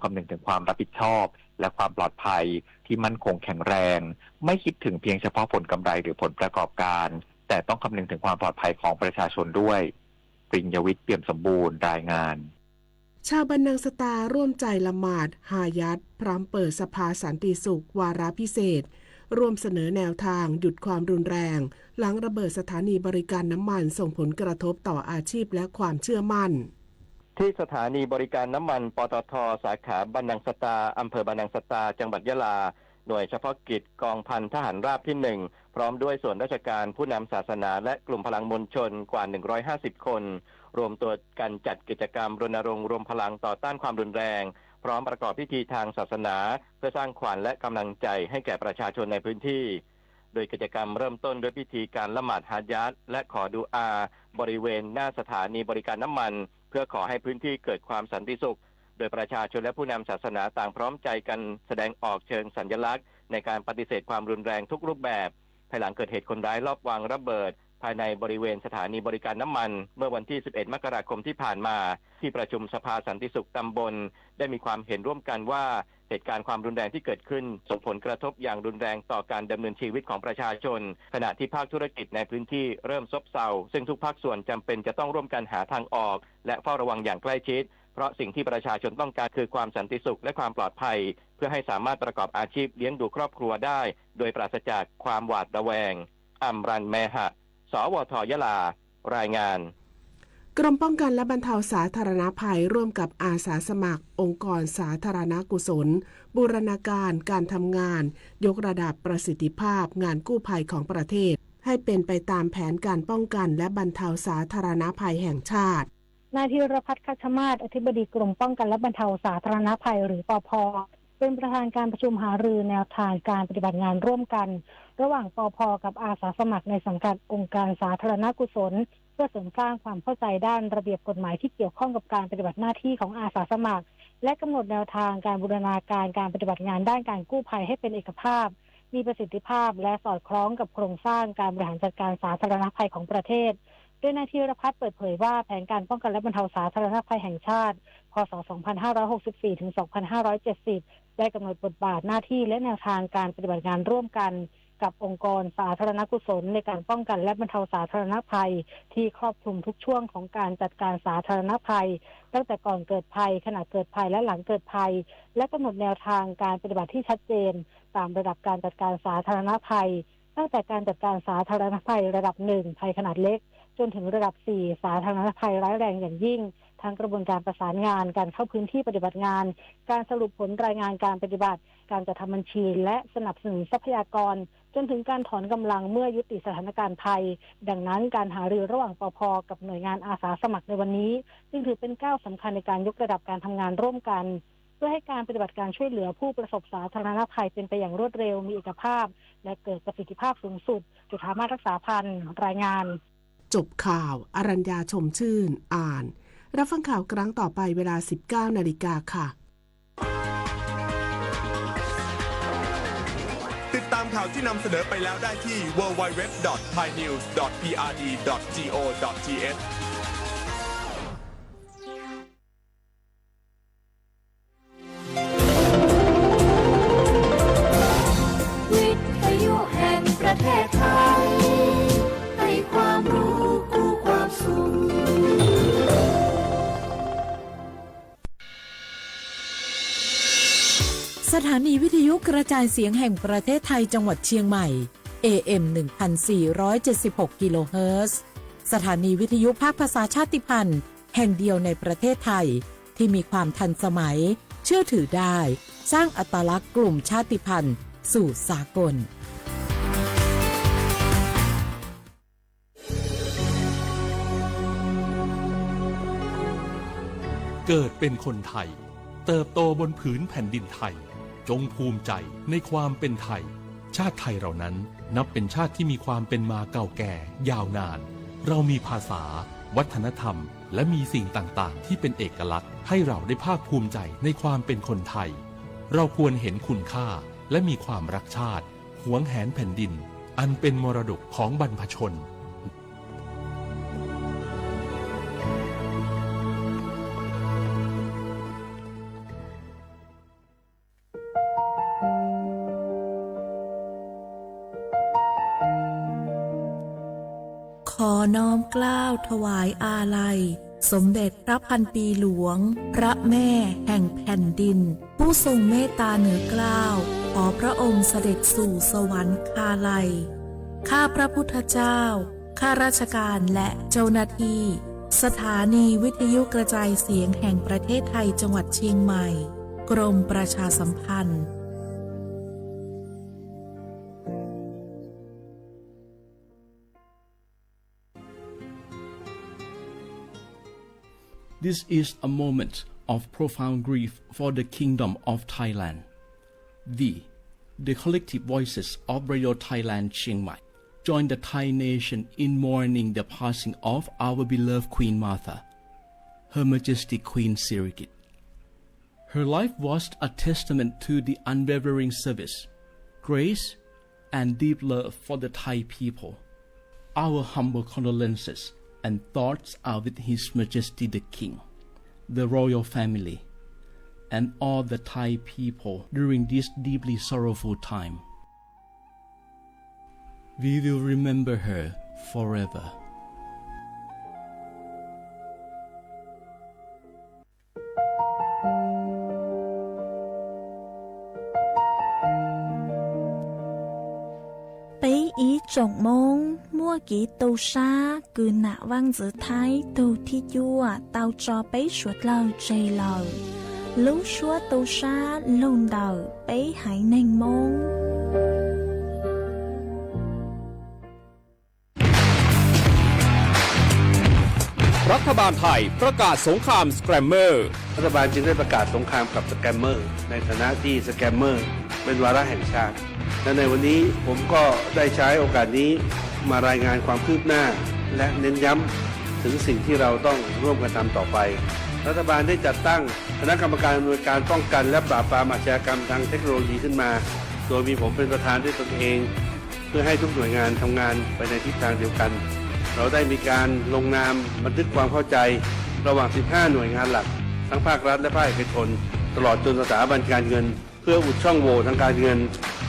คำนึงถึงความรับผิดชอบและความปลอดภัยที่มั่นคงแข็งแรง ไม่คิดถึงเพียงเฉพาะผลกำไรหรือผลประกอบการ แต่ต้องคำนึงถึงความปลอดภัยของประชาชนด้วย ปิญญวิทย์ เปี่ยมสมบูรณ์ รายงาน ชาวบันนังสตาร่วมใจละหมาดฮายัต พร้อมเปิดสภาสันติสุขวาระพิเศษ ร่วมเสนอแนวทางหยุดความรุนแรง หลังระเบิดสถานีบริการน้ำมันส่งผลกระทบต่ออาชีพและความเชื่อมั่น ที่สถานีบริการน้ำมัน ปตท สาขาบันนังสตา อำเภอบันนังสตา จังหวัดยะลา หน่วยเฉพาะกิจกองพันทหารราบที่หนึ่ง พร้อมด้วยส่วนราชการ ผู้นำศาสนา และกลุ่มพลังมวลชนกว่า หนึ่งร้อยห้าสิบ คน รวมตัวกันจัดกิจกรรมรณรงค์รวมพลังต่อต้านความรุนแรง พร้อมประกอบพิธีทางศาสนา เพื่อสร้างขวัญและกำลังใจให้แก่ประชาชนในพื้นที่ โดยกิจกรรมเริ่มต้นด้วยพิธีการละหมาดฮายัต และขอดูอา บริเวณหน้าสถานีบริการน้ำมัน เพื่อขอให้พื้นที่เกิดความสันติสุข โดยประชาชนและผู้นำศาสนาต่างพร้อมใจกันแสดงออกเชิงสัญลักษณ์ในการปฏิเสธความรุนแรงทุกรูปแบบ ภายหลังเกิดเหตุคนร้ายลอบวางระเบิดภายในบริเวณสถานีบริการน้ำมัน เมื่อวันที่ สิบเอ็ด มกราคมที่ผ่านมา ที่ประชุมสภาสันติสุขตำบล ได้มีความเห็นร่วมกันว่า เหตุการณ์ความรุนแรงที่เกิดขึ้นส่งผลกระทบอย่างรุนแรงต่อการดำเนินชีวิตของประชาชน ขณะที่ภาคธุรกิจในพื้นที่เริ่มซบเซา ซึ่งทุกภาคส่วนจำเป็นจะต้องร่วมกันหาทางออก และเฝ้าระวังอย่างใกล้ชิด เพราะสิ่งที่ประชาชนต้องการคือความสันติสุขและความปลอดภัย เพื่อให้สามารถประกอบอาชีพเลี้ยงดูครอบครัวได้ โดยปราศจากความหวาดระแวง อัมรัน แมหะ สวท ยะลา รายงาน กรมป้องกันและบรรเทาสาธารณภัยร่วมกับอาสาสมัครองค์กรสาธารณกุศล บูรณาการการทำงาน ยกระดับประสิทธิภาพงานกู้ภัยของประเทศ ให้เป็นไปตามแผนการป้องกันและบรรเทาสาธารณภัยแห่งชาติ นายธีรพัฒน์ คัชมาศ อธิบดีกรมป้องกันและบรรเทาสาธารณภัย หรือ ปภ เป็นประธานการประชุมหารือแนวทางการปฏิบัติงานร่วมกัน ระหว่าง ปภ กับอาสาสมัครในสังกัดองค์การสาธารณกุศล เพื่อเสริมสร้างความเข้าใจด้านระเบียบกฎหมายที่เกี่ยวข้องกับการปฏิบัติหน้าที่ของอาสาสมัคร และกำหนดแนวทางการบูรณาการการปฏิบัติงานด้านการกู้ภัยให้เป็นเอกภาพ มีประสิทธิภาพ และสอดคล้องกับโครงสร้างการบริหารจัดการสาธารณภัยของประเทศ โดยนายธีรพัฒน์เปิดเผยว่าแผนการป้องกันและบรรเทาสาธารณภัยแห่งชาติ พ.ศ. สองพันห้าร้อยหกสิบสี่ ถึง สองพันห้าร้อยเจ็ดสิบ ได้กำหนดบทบาทหน้าที่และแนวทางการปฏิบัติงานร่วมกัน กับองค์กรสาธารณกุศลในการป้องกันและบรรเทาสาธารณภัย ที่ครอบคลุมทุกช่วงของการจัดการสาธารณภัย ตั้งแต่ก่อนเกิดภัย ขณะเกิดภัย และหลังเกิดภัย และกำหนดแนวทางการปฏิบัติที่ชัดเจน ตามระดับการจัดการสาธารณภัย ตั้งแต่การจัดการสาธารณภัยระดับ หนึ่ง ภัยขนาดเล็ก จนถึงระดับ สี่ สาธารณภัยร้ายแรงอย่างยิ่ง ทั้งกระบวนการประสานงาน การเข้าพื้นที่ปฏิบัติงาน การสรุปผลรายงานการปฏิบัติ การจัดทำบัญชี และสนับสนุนทรัพยากร จนถึงการถอนกำลังเมื่อยุติสถานการณ์ภัย ดังนั้นการหารือระหว่าง ปภ กับหน่วยงานอาสาสมัครในวันนี้ จึงถือเป็นก้าวสำคัญในการยกระดับการทำงานร่วมกัน เพื่อให้การปฏิบัติการช่วยเหลือผู้ประสบสาธารณภัยเป็นไปอย่างรวดเร็ว มีเอกภาพ และเกิดประสิทธิภาพสูงสุด จุฑามาศ รักษาพันธ์ รายงาน จบข่าว อรัญญา ชมชื่น อ่าน รับฟังข่าวครั้งต่อไปเวลา สิบเก้านาฬิกาค่ะ ติดตามข่าวที่นำเสนอไปแล้วได้ที่ ดับเบิลยู ดับเบิลยู ดับเบิลยู ดอท ไทยนิวส์ ดอท พีอาร์ดี ดอท จี โอ ดอท ที เอช วิทยุแห่งประเทศไทย ให้ความรู้คู่ความสุข สถานีวิทยุกระจายเสียงแห่งประเทศไทยจังหวัดเชียงใหม่ เอ เอ็ม หนึ่งพันสี่ร้อยเจ็ดสิบหก กิโลเฮิรตซ์ สถานีวิทยุภาคภาษาชาติพันธุ์ แห่งเดียวในประเทศไทย ที่มีความทันสมัย เชื่อถือได้ สร้างอัตลักษณ์กลุ่มชาติพันธุ์สู่สากล เกิดเป็นคนไทย เติบโตบนผืนแผ่นดินไทย จงภูมิใจในความเป็นไทย ชาติไทยเรานั้นนับเป็นชาติที่มีความเป็นมาเก่าแก่ยาวนาน เรามีภาษา วัฒนธรรม และมีสิ่งต่างๆ ที่เป็นเอกลักษณ์ ให้เราได้ภาคภูมิใจในความเป็นคนไทย เราควรเห็นคุณค่า และมีความรักชาติ หวงแหนแผ่นดิน อันเป็นมรดกของบรรพชน เ น้อมเกล้าถวายอาลัยสมเด็จพระพันปีหลวง พระแม่แห่งแผ่นดิน ผู้ทรงเมตตาเหนือเกล้า ขอพระองค์เสด็จสู่สวรรคาลัย ข้าพระพุทธเจ้า ข้าราชการและเจ้าหน้าที่ สถานีวิทยุกระจายเสียงแห่งประเทศไทยจังหวัดเชียงใหม่ กรมประชาสัมพันธ์ This is a moment of profound grief for the Kingdom of Thailand. We, the collective voices of Radio Thailand Chiang Mai, join the Thai nation in mourning the passing of our beloved Queen Mother, Her Majesty Queen Sirikit. Her life was a testament to the unwavering service, grace, and deep love for the Thai people. Our humble condolences and thoughts are with His Majesty the King, the royal family, and all the Thai people during this deeply sorrowful time. We will remember her forever. Peb ib tsoom Hmoob muaj kev tu sab kws nam Vaaj Ntxwv Thaib tug thib cuaj tau tso peb suav dlawg tseg lawm. Lub suab tu sab lug ntawm peb haiv neeg Moob. รัฐบาลไทยประกาศสงครามสแกรมเมอร์ รัฐบาลจึงได้ประกาศสงครามกับสแกมเมอร์ ในฐานะที่สแกมเมอร์เป็นวาระแห่งชาติ และในวันนี้ผมก็ได้ใช้โอกาสนี้มารายงานความคืบหน้า และเน้นย้ำถึงสิ่งที่เราต้องร่วมกันทำต่อไป รัฐบาลได้จัดตั้งคณะกรรมการอำนวยการป้องกันและปราบปรามอาชญากรรมทางเทคโนโลยีขึ้นมา โดยมีผมเป็นประธานด้วยตนเอง เพื่อให้ทุกหน่วยงานทำงานไปในทิศทางเดียวกัน เราได้มีการลงนามบันทึกความเข้าใจระหว่าง สิบห้า หน่วยงานหลัก ทั้งภาครัฐและภาคเอกชน ตลอดจนสถาบันการเงิน เพื่ออุดช่องโหว่ทางการเงิน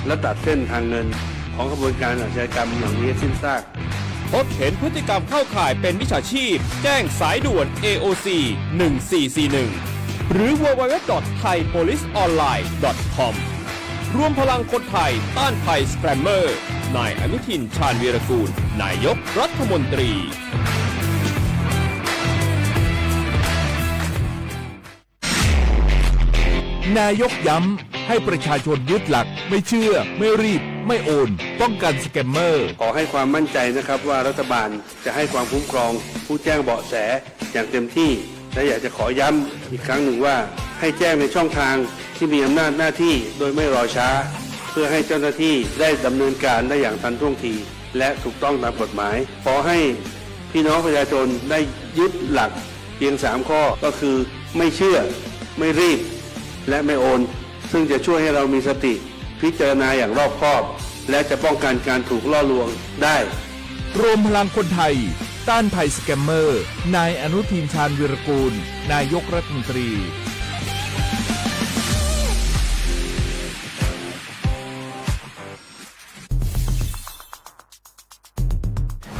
และตัดเส้นทางเงินของขบวนการอาชญากรรมเหล่านี้ให้สิ้นซาก พบเห็นพฤติกรรมเข้าข่ายเป็นมิจฉาชีพ แจ้งสายด่วน เอ โอ ซี หนึ่งสี่สี่หนึ่ง หรือ ดับเบิลยู ดับเบิลยู ดับเบิลยู ดอท ไทย โพลิส ออนไลน์ ดอท คอม รวมพลังคนไทยต้านภัยสแกรมเมอร์ นายอนุทิน ชาญวีรกูล นายกรัฐมนตรี นายกย้ำให้ประชาชนยึดหลักไม่เชื่อ ไม่รีบ ไม่โอน ป้องกันสแกมเมอร์ ขอให้ความมั่นใจนะครับว่ารัฐบาลจะให้ความคุ้มครองผู้แจ้งเบาะแสอย่างเต็มที่ และอยากจะขอย้ำอีกครั้งหนึ่งว่า ให้แจ้งในช่องทางที่มีอำนาจหน้าที่โดยไม่รอช้า เพื่อให้เจ้าหน้าที่ได้ดำเนินการได้อย่างทันท่วงที และถูกต้องตามกฎหมาย ขอให้พี่น้องประชาชนได้ยึดหลักเพียงสามข้อ ก็คือ ไม่เชื่อ ไม่รีบ และไม่โอน ซึ่งจะช่วยให้เรามีสติพิจารณาอย่างรอบคอบ และจะป้องกันการถูกล่อลวงได้ รวมพลังคนไทย ต้านภัยสแกมเมอร์ นายอนุทิน ชาญวีรกูล นายกรัฐมนตรี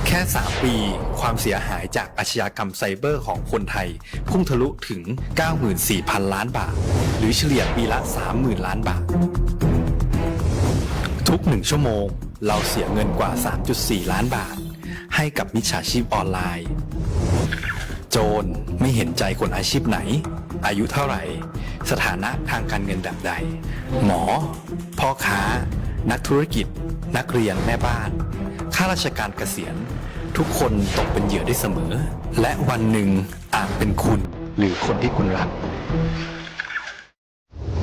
แค่ สาม ปี ความเสียหายจากอาชญากรรมไซเบอร์ของคนไทย พุ่งทะลุถึง เก้าหมื่นสี่พันล้านบาท หรือเฉลี่ยปีละ สามหมื่นล้านบาท ทุกหนึ่งชั่วโมง เราเสียเงินกว่า สามจุดสี่ล้านบาท ให้กับมิจฉาชีพออนไลน์ โจรไม่เห็นใจคนอาชีพไหน อายุเท่าไหร่ สถานะทางการเงินแบบใด หมอ พ่อค้า นักธุรกิจ นักเรียน แม่บ้าน ข้าราชการเกษียณ ทุกคนตกเป็นเหยื่อได้เสมอ และวันหนึ่งอาจเป็นคุณ หรือคนที่คุณรัก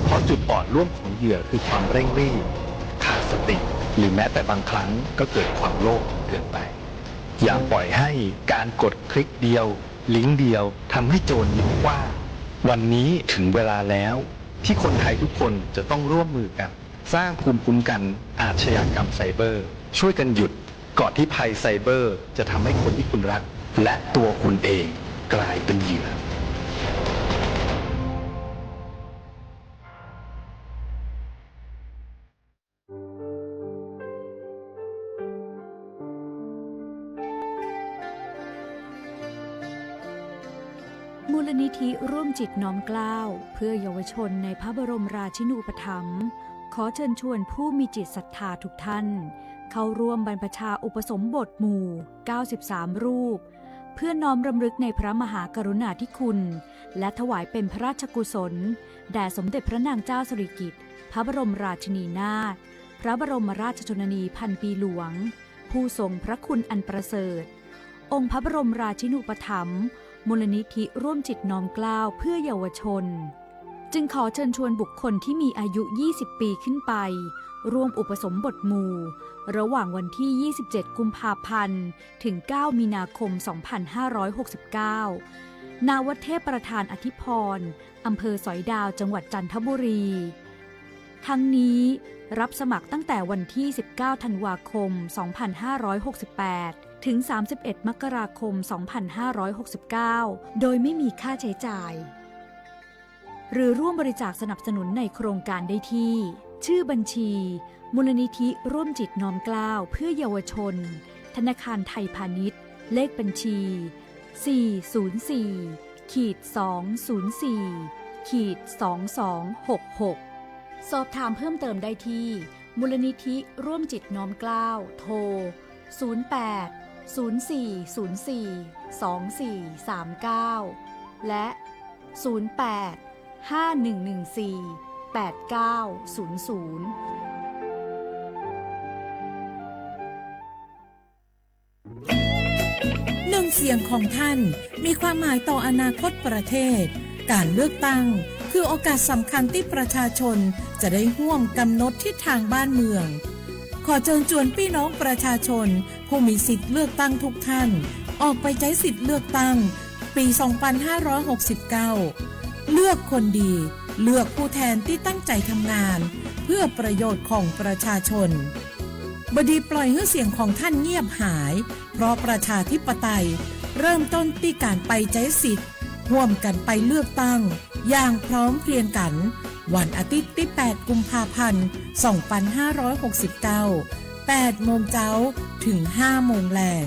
เพราะจุดอ่อนร่วมของเหยื่อคือความเร่งรีบ ขาดสติ หรือแม้แต่บางครั้งก็เกิดความโลภจนเกินไป อย่าปล่อยให้การกดคลิกเดียว ลิงก์เดียว ทำให้โจรยิ้มกว้าง วันนี้ถึงเวลาแล้ว ที่คนไทยทุกคนจะต้องร่วมมือกัน สร้างภูมิคุ้มกันอาชญากรรมไซเบอร์ ช่วยกันหยุด ก่อนที่ภัยไซเบอร์จะทำให้คนที่คุณรัก และตัวคุณเองกลายเป็นเหยื่อ Q นิธิร่วมจิตน้อมเกล้าเพื่อเยาวชนในพระบรมราชินูปถัมภ์ ขอเชิญชวนผู้มีจิตศรัทธาทุกท่าน เข้าร่วมบรรพชาอุปสมบทหมู่ เก้าสิบสาม รูป เพื่อน้อมรำลึกในพระมหากรุณาธิคุณ และถวายเป็นพระราชกุศล แด่สมเด็จพระนางเจ้าสิริกิติ์ พระบรมราชินีนาถ พระบรมราชชนนีพันปีหลวง ผู้ทรงพระคุณอันประเสริฐ องค์พระบรมราชินูปถัมภ์ มูลนิธิร่วมจิตน้อมเกล้าเพื่อเยาวชน จึงขอเชิญชวนบุคคลที่มีอายุ ยี่สิบ ปีขึ้นไป ร่วมอุปสมบทหมู่ ระหว่างวันที่ ยี่สิบเจ็ด กุมภาพันธ์ ถึง เก้า มีนาคม สองพันห้าร้อยหกสิบเก้า ณ วัดเทพประธานอธิพร อำเภอสอยดาว จังหวัดจันทบุรี ทั้งนี้รับสมัครตั้งแต่วันที่ สิบเก้า ธันวาคม สองพันห้าร้อยหกสิบแปด ถึง สามสิบเอ็ด มกราคม สองพันห้าร้อยหกสิบเก้า โดยไม่มีค่าใช้จ่าย หรือร่วมบริจาคสนับสนุนในโครงการได้ที่ ชื่อบัญชี มูลนิธิร่วมจิตน้อมเกล้าเพื่อเยาวชน ธนาคารไทยพาณิชย์ เลขบัญชี สี่ศูนย์สี่ ขีด สองศูนย์สี่ ขีด สองสองหกหก สอบถามเพิ่มเติมได้ที่ มูลนิธิร่วมจิตน้อมเกล้า โทร ศูนย์แปด ศูนย์สี่ศูนย์สี่ สองสี่สามเก้า และ ศูนย์แปด ห้าหนึ่งหนึ่งสี่ แปดเก้าศูนย์ศูนย์ หนึ่งเสียงของท่านมีความหมายต่ออนาคตประเทศ การเลือกตั้งคือโอกาสสำคัญที่ประชาชนจะได้ร่วมกำหนดทิศทางบ้านเมือง ขอเชิญชวนพี่น้องประชาชนผู้มีสิทธิ์เลือกตั้งทุกท่าน ออกไปใช้สิทธิ์เลือกตั้งปี สองพันห้าร้อยหกสิบเก้า เลือกคนดี เลือกผู้แทนที่ตั้งใจทำงาน เพื่อประโยชน์ของประชาชน บดีปล่อยให้เสียงของท่านเงียบหาย เพราะประชาธิปไตยเริ่มต้นที่การไปใช้สิทธิ์ ร่วมกันไปเลือกตั้ง อย่างพร้อมเพรียงกัน วันอาทิตย์ที่ แปด กุมภาพันธ์ สองพันห้าร้อยหกสิบเก้า แปดโมงเช้า ถึง ห้าโมงแลง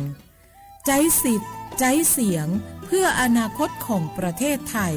ใช้สิทธิ์ ใช้เสียง เพื่ออนาคตของประเทศไทย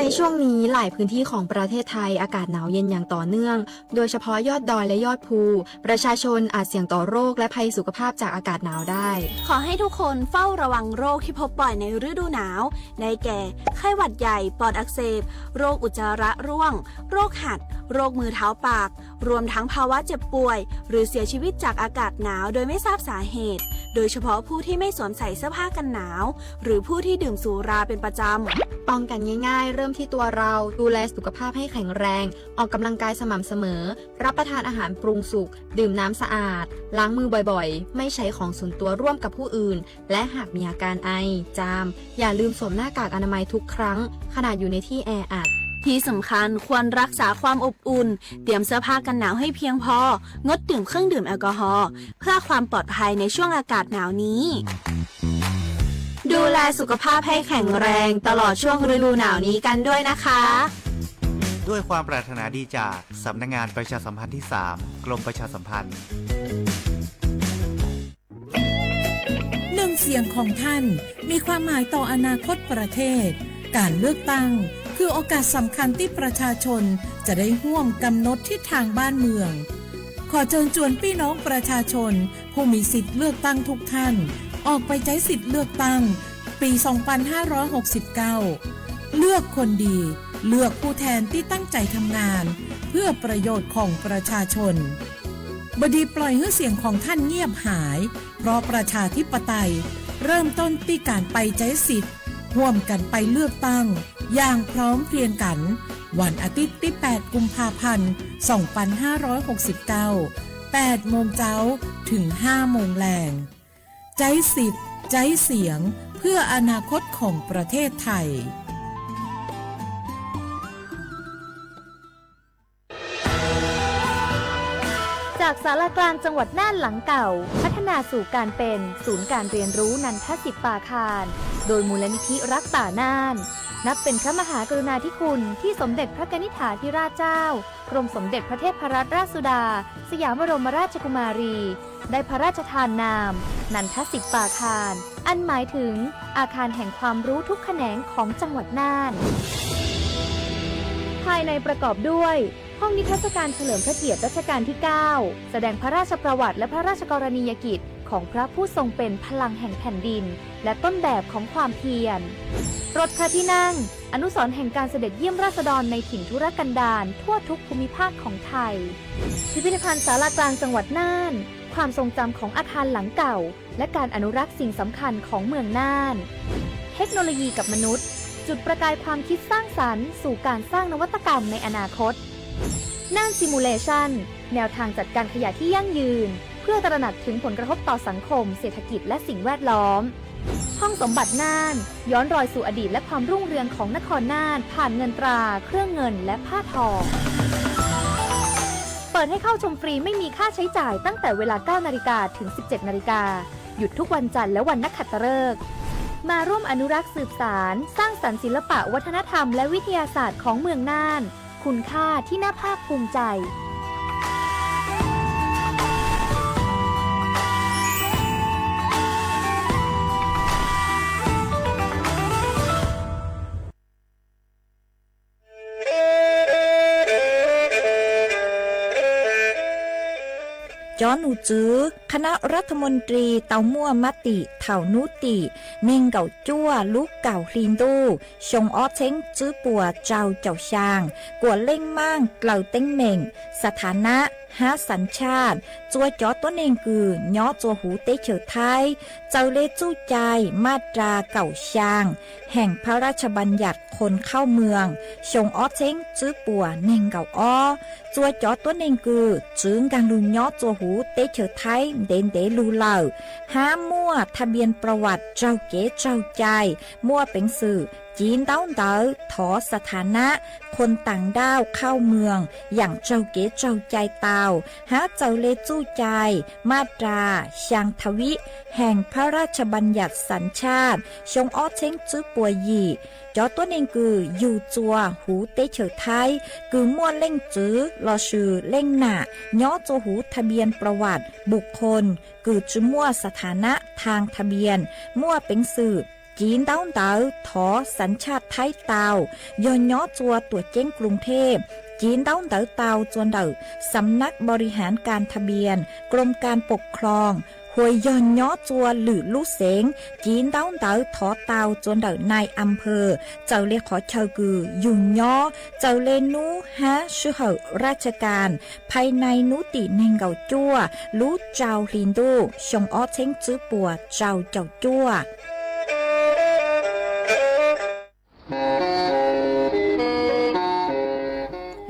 ในช่วงนี้หลายพื้นที่ของประเทศไทยอากาศหนาวเย็นอย่างต่อเนื่อง โดยเฉพาะยอดดอยและยอดภู ประชาชนอาจเสี่ยงต่อโรคและภัยสุขภาพจากอากาศหนาวได้ ขอให้ทุกคนเฝ้าระวังโรคที่พบบ่อยในฤดูหนาว ได้แก่ ไข้หวัดใหญ่ ปอดอักเสบ โรคอุจจาระร่วง โรคหัด โรคมือเท้าปาก รวมทั้งภาวะเจ็บป่วย หรือเสียชีวิตจากอากาศหนาวโดยไม่ทราบสาเหตุ โดยเฉพาะผู้ที่ไม่สวมใส่เสื้อผ้ากันหนาว หรือผู้ที่ดื่มสุราเป็นประจำ ป้องกันง่ายๆ เริ่มที่ตัวเรา ดูแลสุขภาพให้แข็งแรง ออกกำลังกายสม่ำเสมอ รับประทานอาหารปรุงสุก ดื่มน้ำสะอาด ล้างมือบ่อยๆ ไม่ใช้ของส่วนตัวร่วมกับผู้อื่น และหากมีอาการไอ จาม อย่าลืมสวมหน้ากากอนามัยทุกครั้ง ขณะอยู่ในที่แออัด ที่สำคัญควรรักษาความอบอุ่น เตรียมเสื้อผ้ากันหนาวให้เพียงพอ งดดื่มเครื่องดื่มแอลกอฮอล์ เพื่อความปลอดภัยในช่วงอากาศหนาวนี้ ดูแลสุขภาพให้แข็งแรงตลอดช่วงฤดูหนาวนี้กันด้วยนะคะ ด้วยความปรารถนาดีจากสำนักงานประชาสัมพันธ์ที่ สาม กรมประชาสัมพันธ์ หนึ่งเสียงของท่านมีความหมายต่ออนาคตประเทศ การเลือกตั้งคือโอกาสสำคัญที่ประชาชนจะได้ร่วมกำหนดทิศทางบ้านเมือง ขอเชิญชวนพี่น้องประชาชนผู้มีสิทธิ์เลือกตั้งทุกท่าน ออกไปใช้สิทธิ์เลือกตั้งปี สองพันห้าร้อยหกสิบเก้า เลือกคนดี เลือกผู้แทนที่ตั้งใจทำงาน เพื่อประโยชน์ของประชาชน บดีปล่อยให้เสียงของท่านเงียบหาย เพราะประชาธิปไตยเริ่มต้นที่การไปใช้สิทธิ์ ร่วมกันไปเลือกตั้ง อย่างพร้อมเพรียงกัน วันอาทิตย์ที่ แปด กุมภาพันธ์ สองพันห้าร้อยหกสิบเก้า แปดโมงเช้า ถึง ห้าโมงแลง ใช้สิทธิ์ ใช้เสียง เพื่ออนาคตของประเทศไทย จากศาลากลางจังหวัดน่านหลังเก่า พัฒนาสู่การเป็นศูนย์การเรียนรู้นันทสิทธิ์ปาคาร โดยมูลนิธิรักป่าน่าน นับเป็นพระมหากรุณาธิคุณที่สมเด็จพระกนิษฐาธิราชเจ้า กรมสมเด็จพระเทพรัตนราชสุดา สยามบรมราชกุมารี ได้พระราชทานนาม นันทสิปปาคาร อันหมายถึงอาคารแห่งความรู้ทุกแขนงของจังหวัดน่าน ภายในประกอบด้วย ห้องนิทรรศการเฉลิมพระเกียรติรัชกาลที่ เก้า แสดงพระราชประวัติและพระราชกรณียกิจของพระผู้ทรงเป็นพลังแห่งแผ่นดิน และต้นแบบของความเพียร รถพระที่นั่ง อนุสรณ์แห่งการเสด็จเยี่ยมราษฎรในถิ่นทุรกันดารทั่วทุกภูมิภาคของไทย พิพิธภัณฑ์ศาลากลางจังหวัดน่าน ความทรงจำของอาคารหลังเก่า และการอนุรักษ์สิ่งสำคัญของเมืองน่าน เทคโนโลยีกับมนุษย์ จุดประกายความคิดสร้างสรรค์สู่การสร้างนวัตกรรมในอนาคต น่าน Simulation แนวทางจัดการขยะที่ยั่งยืน เพื่อตระหนักถึงผลกระทบต่อสังคม เศรษฐกิจ และสิ่งแวดล้อม ห้องสมบัติน่าน ย้อนรอยสู่อดีตและความรุ่งเรืองของนครน่าน ผ่านเงินตรา เครื่องเงิน และผ้าทอ เปิดให้เข้าชมฟรีไม่มีค่าใช้จ่ายตั้งแต่เวลา เก้านาฬิกา ถึง สิบเจ็ดนาฬิกา หยุดทุกวันจันทร์และวันนักขัตฤกษ์ มาร่วมอนุรักษ์สืบสาน สร้างสรรค์ศิลปะวัฒนธรรมและวิทยาศาสตร์ของเมืองน่าน คุณค่าที่น่าภาคภูมิใจ Cov nom tswv คณะรัฐมนตรี tau muaj mab tim thaum nub tim neeg nkaum cuaj lub kaum hli ntuj xyoo ob txheeb tswb puas rau caum xyaa kuas leej maaj dlaws teeb meem, สถานะ hab สัญชาติ txua cov tuab neeg kws nyob txua huv teb chaws Thaib txawm le txuj cai maj ras kaum xyaa แห่งพระราชบัญญัติ คนเข้าเมือง xyoo ob txheeb tswb puas neeg nkaum ob. Txua cov tuab neeg kws txwv nkaag lug nyob txua huv teb chaws Thaib ntev ntev lug lawm hab muaj ทะเบียนประวัติ raug kev tsaug cai, muaj peev xwm civ ntaub ntawv thov สถานะ คนต่างด้าวเข้าเมือง yaam raug kev tsaug cai tau hab txawm le txuj cai maj ras xyaa thawv vib แห่งพระราชบัญญัติสัญชาติ xyoo ob txheeb tswb puas yim. Cov tuab neeg kws yug txua huv teb chaws Thaib kws muaj leej txwv lossis leej nam nyob txua huv ทะเบียนประวัติ บุคคล kws tsi muaj สถานะ ทางทะเบียน muaj peev xwm civ ntaub ntawv thov สัญชาติ Thaib tau, yog nyob txua tuam ceeb กรุงเทพ civ ntaub ntawv tau txua ntawm สำนักบริหารการทะเบียน กรมการปกครอง hos yog nyob txua lwm lub xeev civ ntaub ntawv thov tau txua ntawm นายอำเภอ txawm le qhov chaw kws yug nyob, txawm le nub hab sij hawm ราชการ ภายใน nub tim neeg nkaum cuaj lub rau hli ntuj xyoo ob txheeb tswb puas rau caum cuaj.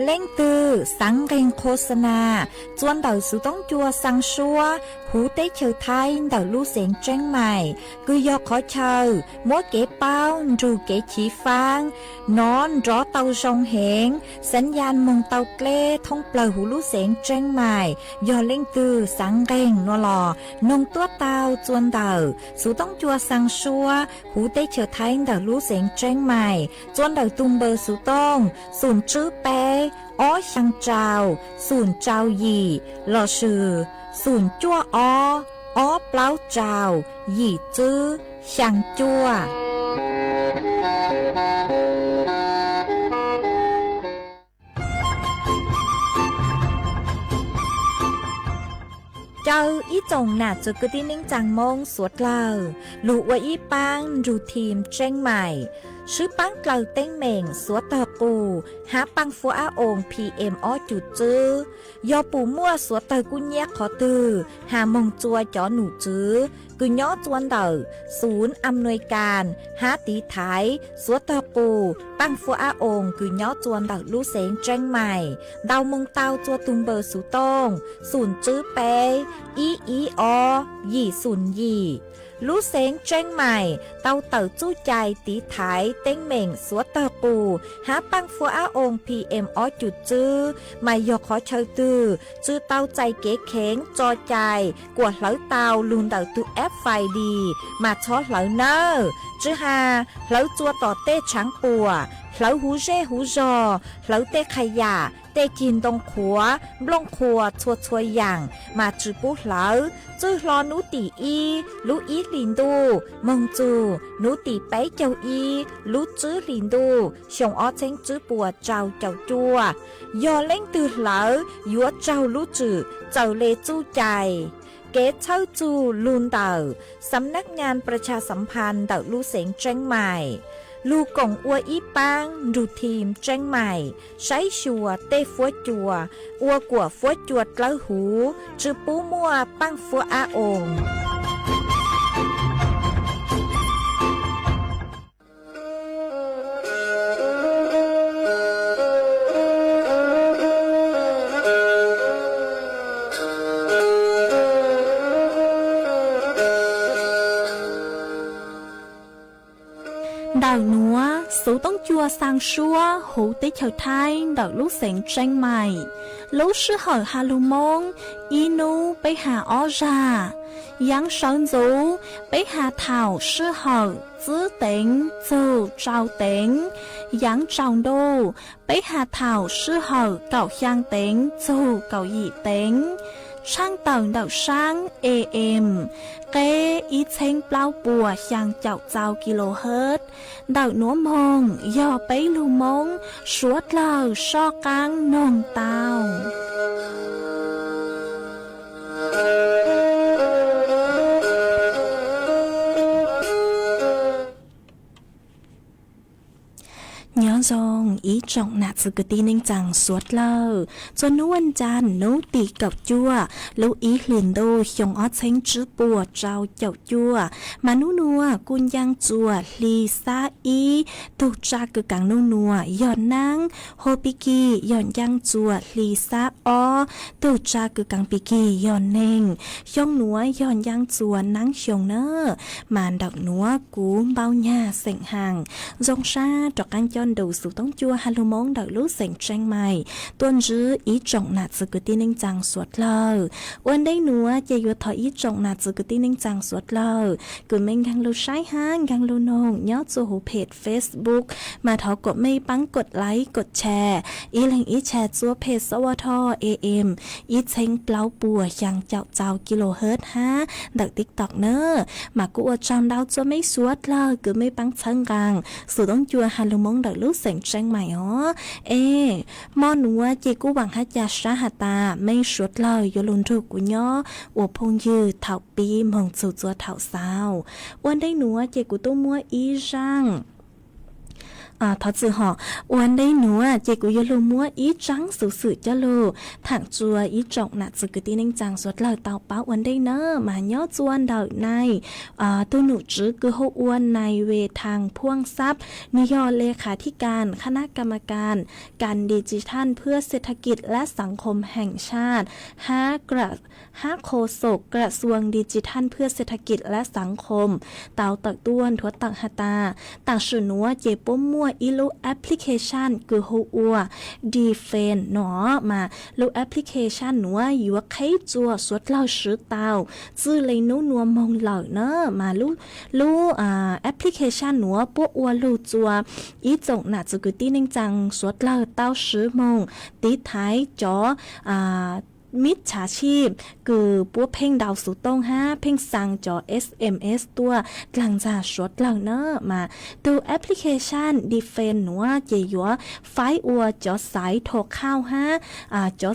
Leej twg xaav nqeeg โฆษณา txua ntawm xuv toob cua xaa suab huv teb chaws Thaib ntawm lub xeev Tseeb Mais, kws yog qhov chaw muab kev paub nrug kev chiv faab nov nrov tau zoo heev, สัญญาณ moog tau dleb thoob plawg huv lub xeev Tseeb Mais. Yog leej twg xaav nqeeg nua los noog tuaj tau txua ntawm xuv toob cua xaa suab huv teb chaws Thaib ntawm lub xeev Tseeb Mais, txua ntawm tug npawb xuv tooj xoom tswb peb ob xyaa rau xoom rau yim lossis xoom cuaj ob ob plaub rau yim tswb xyaa cuaj. Caw ib tsoom nam txiv kwv tij neej tsaa Moob suav dlawg lug ua ib paab nrug thim Tseeb Mais, swb paab dlawg teeb meem suav tog qus hab paaj fuab ab oos P M ob cum tswb. Yog pum muaj suav tawg kub nyiab qhov twg has moog txua cov nom tswv kws nyob txua ntawm ศูนย์อำนวยการ hab tiv thaiv suav tog qus paaj fuab ab oos kws nyob txua ntawm lub xeev Tseeb Mais, ntaus moog tau txua tug npawb xuv tooj xoom tswb peb ib ib ob yim xoom yim Lub xeev Tseeb Maim tau tawm txuj cai tiv thaiv teeb meem xuav tawg qus hab paaj fuab ab oo P M ob cum txwb, mas yog qhov chaw twg tsi tau txais kev kheev tso cai kuas hlawv tau lug ntawm tug F F I D mas txhob hlawv nawb. Tsi has hlawv txua tom tej tshaav puam, hlawv huv zej huv zog, hlawv tej qha yam, tej cig ntoo qhuav, nplooj qhuas txhua txhua yaam mas tsi pub hlawv. Txwj hlo nub tim ib lub ib hlis ntuj moog txug nub tim peb caug ib lub tswb hlis ntuj xyoo ob txheeb tswb puas rau caum cuaj, yog leej twg hlawv yuav raug lub tswm txawm le txuj cai. Kev txhawb txug lug ntawm Xam Nab Nyaa Pras Tshas Xam Phas ntawm lub xeev Tseeb Maim, lug koom ua ib paab nrug thim Tseeb Maim saib xyuas tej fuab cua, ua kuas fuab cua dlawb huv, tsi pub muaj paaj fuab ab oo. Ntawm nuav, xuv toob cua xaa suab huv teb chaws Thaib ntawm lub xeev Tseeb Maim. Lub sij hawm has lug Moob, ib nub peb has ob zag. Yaav sawv ntxuv, peb has thaum sij hawm tsib teev txug rau teev. Yaav tsaus ntuj, peb has thaum sij hawm kaum xyaa teev txug kaum yim teev. Tshaaj tawm ntawm saab A M, qeb ib txheeb plaub puas xyaa caum txau kilohertz. Ntawm nuav moog yog peb lug Moob suav dlawg soj qaab noog tau. Nyob zoo ib tsoom nam txwv kwv tij neej tsaa suav dlawg, txuas nub ua cas nub tim kaum cuaj lub ib hlis ntuj xyoo ob txheeb tswb puas rau caum cuaj, mas nub nuav kuj ncaaj txuas hli xab ib. Tug tsa kws kaav nub nuav yog naab, hua pig kig yog ncaaj txuas hli xab ob. Tug tsa kws kaav pig kig yog neeg, xyoo nuav yog ncaaj txuas naab xyoo na. Mas ntawm nuav kuv npau nyag xeem haas zoo sab rov qaab coj nrug xuv toob cua has lug Moob ntawm lub xeem Tseeb Maim tuaj ntsib ib tsoom nam txwv kwv tij neej tsaa suav dlawg. Ua ntej nuav ces yuav thov ib tsoom nam txwv kwv tij neej tsaa suav dlawg kws mej nkaag lug saib hab nkaag lug noog nyob txuas huv peg Facebook, mas thov kom mej paab kod like kod share, ib leeg ib share txua peg xab ua tho A M ib txheeb plaub puas xyaa caum txau kilohertz hab ntawm TikTok na. Mas kuj ua tsaug ntau txua mej suav dlawg kws mej paab txhawb nqaa xuv toob cua has lug Moob ntawm lub xeem Tseeb Maim os. Es hmo nuav ces kuj vaam hab ca sab has tas mej suav dlawg yuav lug nrug kuv nyob ua phooj ywg thaum pib moog txug txua thaum xaus. Ua ntej nuav ces kuv tuaj muab ib zaaj thov txim hov, ua ntej nuav ces kuv yuav lug muab ib zaaj xuv xwm coj lug thaam txua ib tsoom nam txwv kwv tij neej tsaa suav dlawg tau paub ua ntej na. Mas nyob txua ntawm nai tug nom tswv kws hu ua nai Ve Thas Phuaj Xab, nwg yog le khav thij kas khab nab kam mas kas, kas di tsi thaj phwj xet tha kis lab xav khom heem saj hab kho xoom kras xuas di tsi thaj phwj xet tha kis lab xav khom tau tawm tuaj nthuav tawm has tas, tam sim nuav ces puab muaj ib lub application kws hu ua Defend no, mas lub application nuav yuav qheb txua suav dlawg swv tau txwj le nub nuav moog lawm na. Mas lub application nuav puab ua lug txua ib tsoom nam txwv kwv tij neej tsaa suav dlawg tau swv moog tiv thaiv cov mij txhav sij kws puab pheej ntaus xuv tooj hab pheej xaa cov S M S tuaj dlaag ntxag suav dlawg na. Mas tug application Defend nuav ces yuav faib ua cov xaiv thov khauj hab cov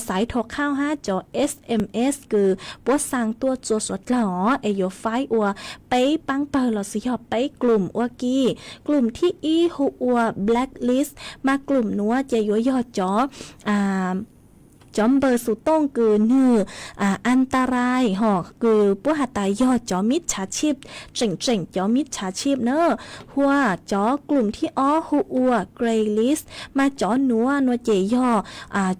xaiv thov khauj hab cov S M S kws puab xaa tuaj txua suav dlawg os, es yuav faib ua peb paab pawg lossis yog peb klum ua ke. Klum thib ib hu ua Blacklist, mas klum nuav ces yuav yog cov cov npawg xus tooj kws nwg antarai hos kws puab has tas yog cov mib tshaav tshib, tseem tseem cov mib tshaav tshib na. Hua cov klum thib ob hu ua grey list, mas cov nuav nua ces yog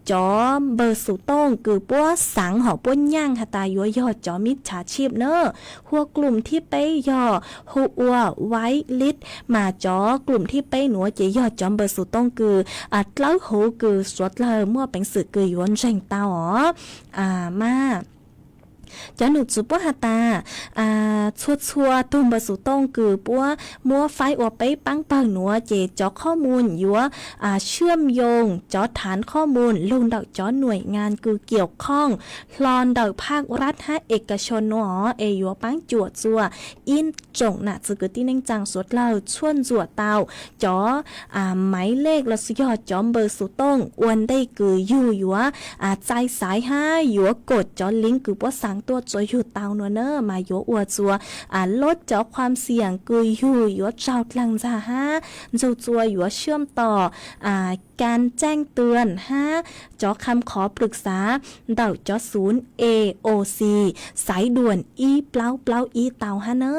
cov npawg xus tooj kws puab xaav hos puab nyaaj has tas yuav yog cov mib tshaav tshib na. Hua klum thib peb yog hu ua white list, mas cov klum thib peb nuav ces yog cov npawg xus tooj kws dlawb huv kws suav dlawg muaj peev xwm kws yuav ntseeg tau os. Mas cov num txwv puab has tas txhua txhua tug npawg xus tooj kws puab muab faib ua peb paab pawg nuav ces cov qhob mus yuav xyuam yoos cov thaav qhob mus lug ntawm cov nuaim ngas kws kiaum khooj hlo ntawm phaj rab hab ekashon nuav es yuav paab cuam txuas ib tsoom nam txwv kwv tij neej tsaa suav dlawg txhua ntxuam tau cov maiv lej los sis yog cov npawg xus tooj ua ntej kws yug yuav txais xaiv hab yuav kom cov liv kws puab xaav tuaj tsuas yug tau nuav na, mas yuav ua txuas lub cov khuam xiam kws yug yuav tsaug dlaag ntxag hab ntsug txuas yuav xyuam tom kas tseej twam hab cov kham qhov plwm xav ntawm cov xum A O C xaiv duam ib plaub plaub ib tau hab na.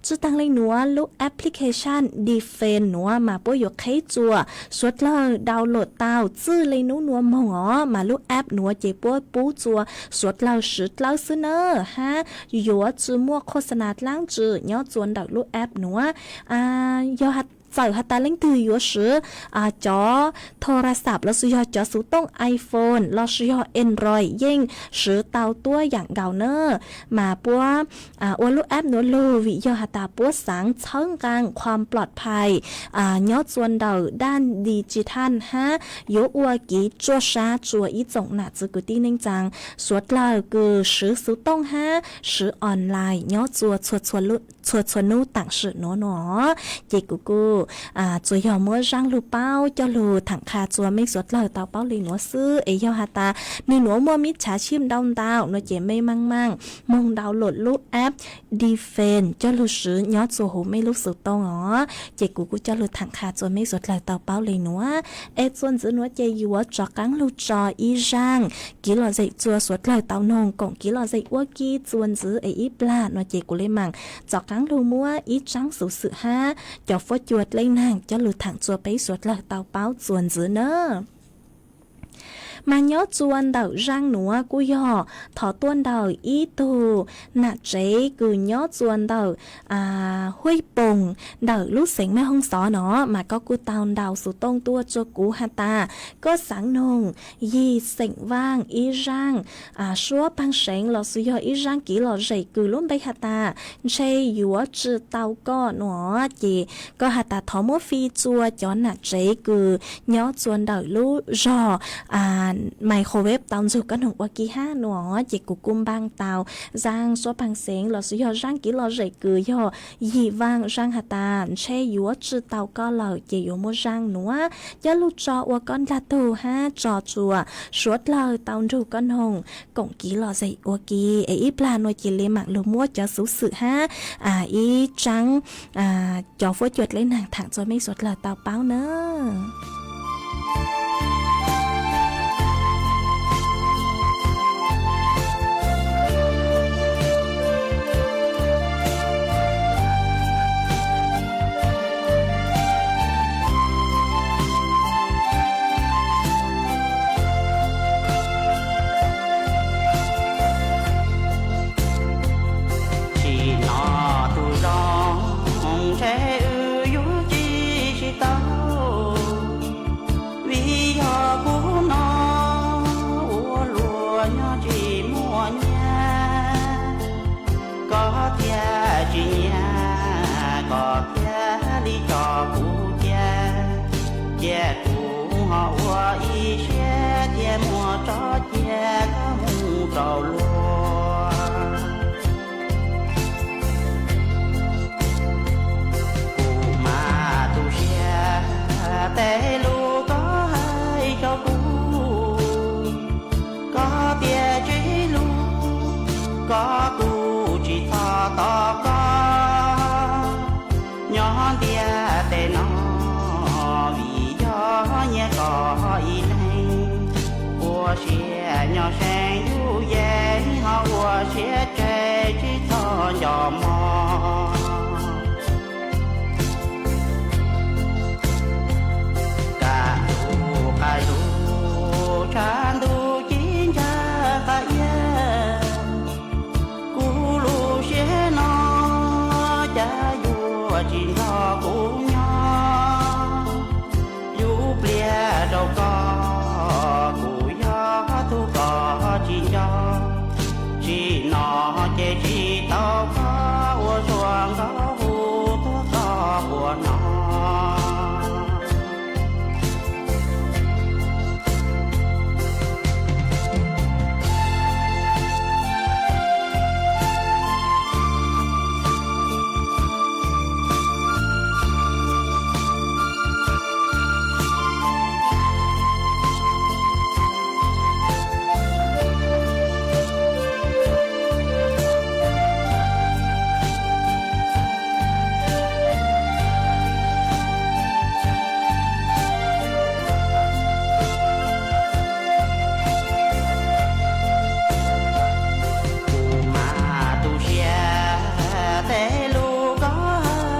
Tsi taag le nuav lub application Defend nuav mas puab yuav qheb txuas suav dlawg download tau txwj le nub nua moog os, mas lub app nuav ces puab pub txuas suav dlawg swv dlawb xwb na, hab yuav tsi muaj khos nas dlaab tsi nyob txuas ntawm lub app nuav. Yog txawm has tas leej twg yuav swv cov thorasap los sis yog cov xus tooj iPhone los sis yog Android yeej swv tau tuab yaam nkaus na, mas puab ua lub app nuav lug vim yog has tas puab xaav txhawb nqaa khuam plom phais nyob txuas ntawm daj digital hab yuav ua kiv tsuaj sab tsuas ib tsoom nam txwv kwv tij neej tsaa suav dlawg kws swv xus tooj hab swv online nyob txuas txhua txhua nub taam sim nuav nua. Ces kuv kuj tsuas yog muab zaaj lug paub coj lug thaam qha txuas mej suav dlawg tau paub le nuav xwb es yog has tas nwg nuav muaj mib tshaav tshib ntau ntau nua ces mej maaj maaj moog download lub app Defend coj lug swv nyob txuas huv mej lub xus tooj os. Ces kuv kuj coj lug thaam qha txuas mej suav dlawg tau paub le nuav. Es txuas ntxiv nuav ces yuav rov qaab lug tso ib zaaj kiv lom zem txuas suav dlawg tau noog koom kiv lom zem ua ke txuas ntxiv es ib plag nua ces kuv le maam rov qaab lug muab ib tsaab xuv xwm hab cov fuab cua dleb naag coj lug thaam txuas peb suav dlawg tau paub txuas ntxiv na. Mas nyob txuas ntawm zaaj nuav kuj yog thov tuaj ntawm ib tug nam tsev kws nyob txuas ntawm Huib Poog ntawm lub xeev Maj Hoob Xov no, mas koj kuj tau ntaus xuv tooj tuaj rua kuv has tas koj xaav noog yim xeem vaaj ib zaaj suab paag seev los sis yog ib zaaj kiv lom zem kws lub npe has tas ntshe yuav tsi tau koj nua, ces koj has tas thov muab fi txuas cov nam tsev kws nyob txuas ntawm lub zog microwave tau ntsug koj noog ua ke hab nua, ces kuv kuj npaaj tau zaaj suab paag seev los sis yog zaaj kiv lom zem kws yog yim vaaj zaaj has tas ntshe yuav tsi tau koj lawm ces yuav muab zaaj nuav coj lug tso ua koj ndlag tug hab tso tsuas suav dlawg tau nrug koj noog koom kiv lom zem ua ke. Es ib plag nua cia li maam lug muab cov xuv xwm hab ib tsaab cov fuab cua dleb naag thaam txuas mej suav dlawg tau paub na. Tsim no tus zoo ntshe wb yuav tsis sib tau, vim yog kuv no ua luaj nyob tsis muaj nyiaj. Koj thiaj tsis nyiam, koj thiaj li tso kuv cia, cia kuv ho ua ib siab thiaj muaj tso cia koj mus rau luag. Kuv mas tu siab tej lus koj hais rau kuv, koj tias tsis lus, koj kuj tsis txhob tos koj nyob ntiaj teb no, vim yog nyiam koj ib leeg, ua Siab nyob seev yus yeej ho ua siab tseg tsis txhob nco mog. Kaj ntug qab zug tshav ntuj ci ntsa qab iab, kuv lub siab no cas yuav tsis nrog kuv nyob. Yus pliag rau koj, kuv yog tus koj tsis nco. Tsim no ces tsis tau koj ua suav nkauj hu tuaj koj puas hnov. Kuv mas tu siab tej lus koj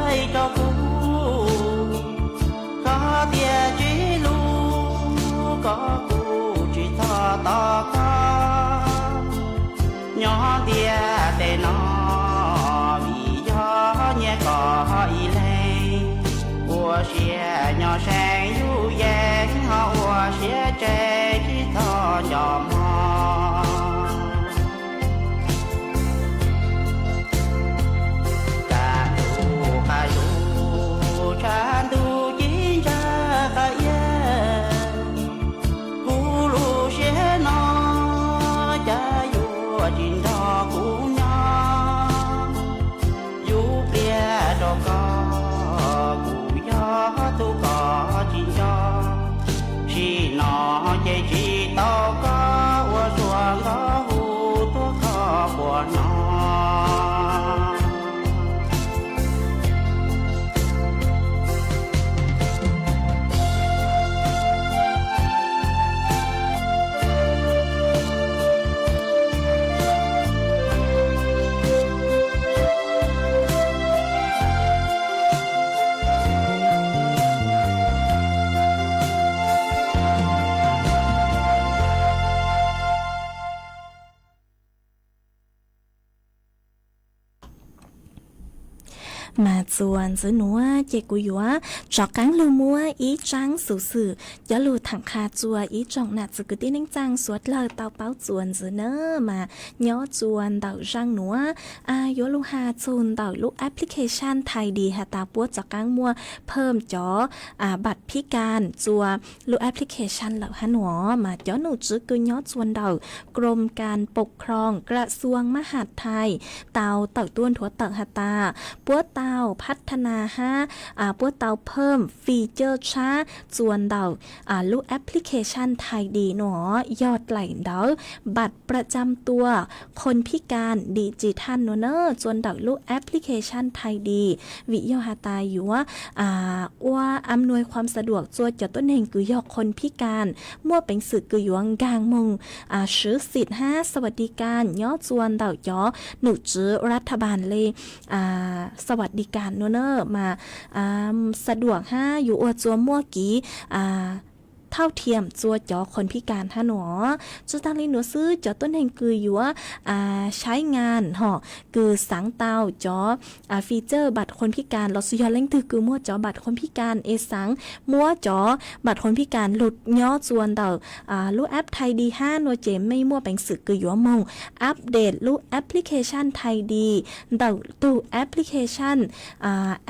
hais rau kuv, koj tias tsis lus koj kuj tsis txhob tos koj. Nyob ntiaj teb no vim yog nyiam koj ib leeg, ua siab nyob seev yus yeej ho ua siab tseg tsis txhob nco mog. Kaj ntug qab zug tshav ntuj ci ntsa qab iab, kuv lub siab no cas yuav tsis nrog kuv nyob. Yus pliag rau koj, kuv yog tus koj tsis nco. Tsim no ces tsis tau koj ua suav nkauj hu tuaj koj puas hnov. Mas txuas ntxiv nuav ces kuv yuav rov qaab lug muab ib tsaab xuv xwm cov lug thaam qha txua ib tsoom nam txiv kwv tij neej tsaa suav dlawg tau paub txuas ntxiv na. Mas nyob txua ntawm zaaj nuav, yuav lug has txug ntawm lub application Thai Di has tas puab rov qaab muaj pham cov บัตรพิการ txua lub application lawm hab nuav. Mas cov nom tswv kws nyob txua ntawm กรมการปกครอง กระทรวงมหาดไทย tau tawm tuaj nthuav tawm has tas puab tau พัฒนา hab puab tau pham feature tshab txua ntawm lub application Thai Di nuav yog dlaim ntawv บัตรประจำตัวคนพิการดิจิทัล nuav na, txua ntawm lub application Thai Di, vim yog has tas yuav ua อำนวยความสะดวก txua cov tuab neeg kws yog คนพิการ muaj peev xwm kws yuav nkaag moog ซื้อสิทธิ์ hab สวัสดิการ nyob txua ntawm cov nom tswv รัฐบาล le สวัสดิการ nuav na. Mas สะดวก hab yuav ua txua muaj kev เท่าเทียม txua cov คนพิการ hab nuav. Tsi taag le nuav xwb, cov tuab neeg kws yuav ใช้งาน hom kws xaav tau cov feature บัตรคนพิการ lossis yog leej twg kws muaj cov บัตรคนพิการ es xaav muab cov บัตรคนพิการ lug nyob txua ntawm lub app Thai Di hab nuav ces mej muaj peev xwm kws yuav moog update lub application Thai Di ntawm tug application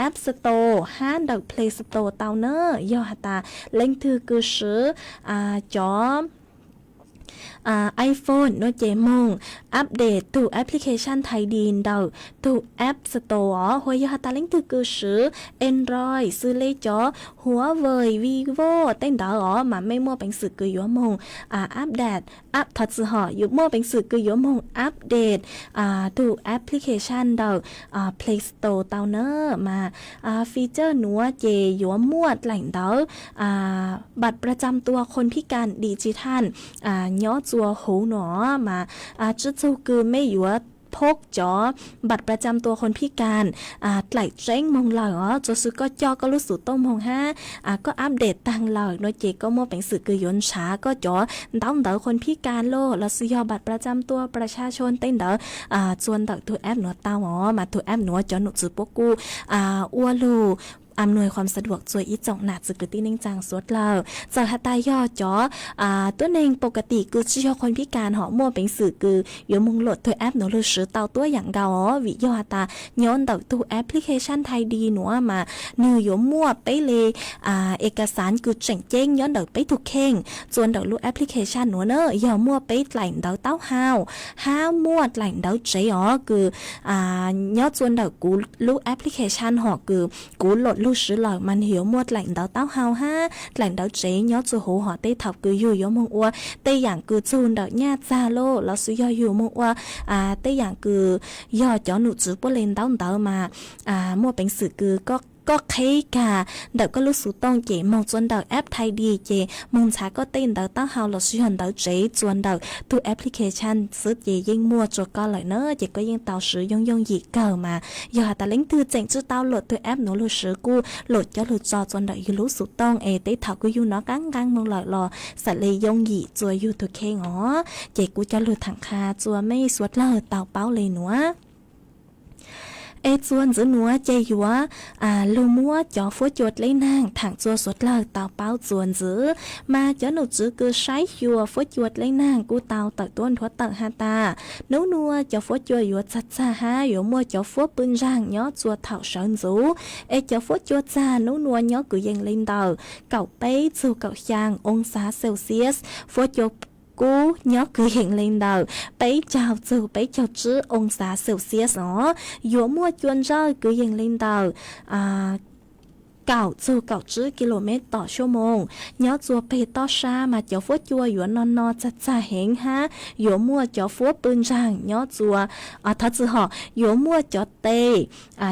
App Store hab ntawm Play Store tau na. Yog has tas leej twg kws swv cov iPhone nuav ces moog update tug application Thai Di ntawm tug App Store os. Hos yog has tas leej twg kws swv Android xws le cov Huawei, Vivo tej ntawd os, mas mej muaj peev xwm kws yuav moog update, thov txim hom, yuav muaj peev xwm kws yuav moog update tug application ntawm Play Store tau na. Mas feature nuav ces yuav muaj dlaim ntawv บัตรประจำตัวคนพิการดิจิทัล nyob txua huv no mas tsi txug kws mej yuav phob cov npam pla cam tua qhua phib kas dlaim tseeb moog lawm os, tsuas xwv koj coj koj lub xuv tooj moog hab koj update taag lawm no ces koj muaj peev xwm kws yuav nrhav koj cov ntaub ntawv qhua phib kas los lossis yog npam pla cam tua pla xya xyoo tej ntawd txua ntawm tug app nuav tau os. Mas tug app nuav cov num txwv puab kuj ua lug a nuj qhuam xa duam txua ib tsoom nam txiv kwv tij neej tsaa suav dlawg. Txawm has tas yog cov tuab neeg pau ka tim kws tsi yog qhua phib kas hom muaj peev xwm kws yuav moog luam tug app nuav lug swv tau tuab yaam nkaus os, vim yog has tas nyob ntawm tug application Thai Di nuav mas nwg yuav muaj peb le e ka xaav kws tseem ceeb nyob ntawm peb tug kheej txua ntawm lub application nuav na. Yog muaj peb dlaim ntawv taub hau hab muaj dlaim ntawv tsev os, kws nyob txua ntawm kuv lub application hom kws kuv luam lug swv lawm mas nwg yuav muaj dlaim ntawv taub hau hab dlaim ntawv tsev nyob txua huv hom. Tej thaum kws yug yuav moog ua tej yaam kws txug ntawm nyaj txag los lossis yog yug moog ua tej yaam kws yog cov num txwv puab le ntaub ntawv mas muaj peev xwm kws koj qheb kag ntawm koj lub xuv tooj ces moog txua ntawm app Thai Di ces moog ntxhaav koj tej ntawv taub hau lossis yog ntawv tsev txua ntawm tug application xwb ces yeej muaj tsua koj lawm na. Ces koj yeej tau swv yooj yooj yim kawg mas. Yog has tas leej twg tseem tsi tau luam tug app nuav lug swv kuj luam coj lug tso txua ntawm yug lub xuv tooj es tej thaum kws yug nov qaab nqaa moog lawm los xam le yooj yim txua yug tug kheej os. Ces kuv coj lug thaam qha txua mej suav dlawg tau paub le nuav. Es txua ntxiv nuav ces yuav lug muab cov fuab cua dleb naag thaam txua suav dlawg tau paub txua ntxiv. Mas cov num txwv kws saib xyuas fuab cua dleb naag kuj tau tawm tuab nthuav tawm has tas nub nuav cov fuab cua yuav txag txag hab yuav muaj cov fuab pw ntsaag nyob txua thaum sawv ntxuv. Es cov fuab cua txag nub nuav nyob kwv yees le ntawm kaum peb txug kaum xyaa oo xav Celsius, fuab cua kub nyob kwv yees le ntawm peb caug txug peb caug tsib oo xav Celsius os. Yuav muaj cua ntsawj kwv yees le ntawm kaum txug kaum tsib kilomev tom xuab moos. Nyob txua peg toj sab mas cov fuab cua yuav no no txag txag heev hab yuav muaj cov fuab pw ntsaag nyob txua, thov txwm hom, yuav muaj cov tes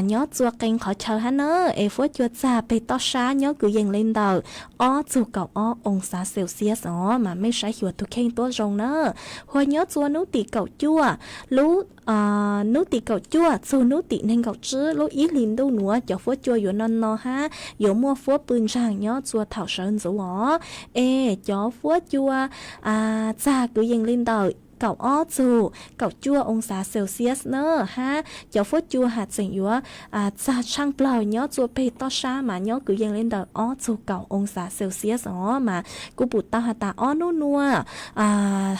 nyob txua qee qhov chaw hab na. Es fuab cua txag peg toj sab nyob kwv yees le ntawm ob txug kaum ob oo xav Celsius os. Mas mej saib xyuas tug kheej tuab zoo na. Hua nyob txua nub tim kaum cuaj, lub nub tim kaum cuaj txug nub tim neeg nkaum tsib lub ib hlis ntuj nuav cov fuab cua yuav no no hab yuav muaj fuab pw ntsaag nyob txua thaum sawv ntxuv os. Es cov fuab cua txag kwv yees le ntawm kaum ob txug kaum cuaj oo xav Celsius na hab cov fuab cua has tseem yuav txag tshaaj plawg nyob txua peg toj sab mas nyob kwv yees le ntawm ob txug kaum oo xav Celsius os. Mas kuj pum tau has tas ob nub nuav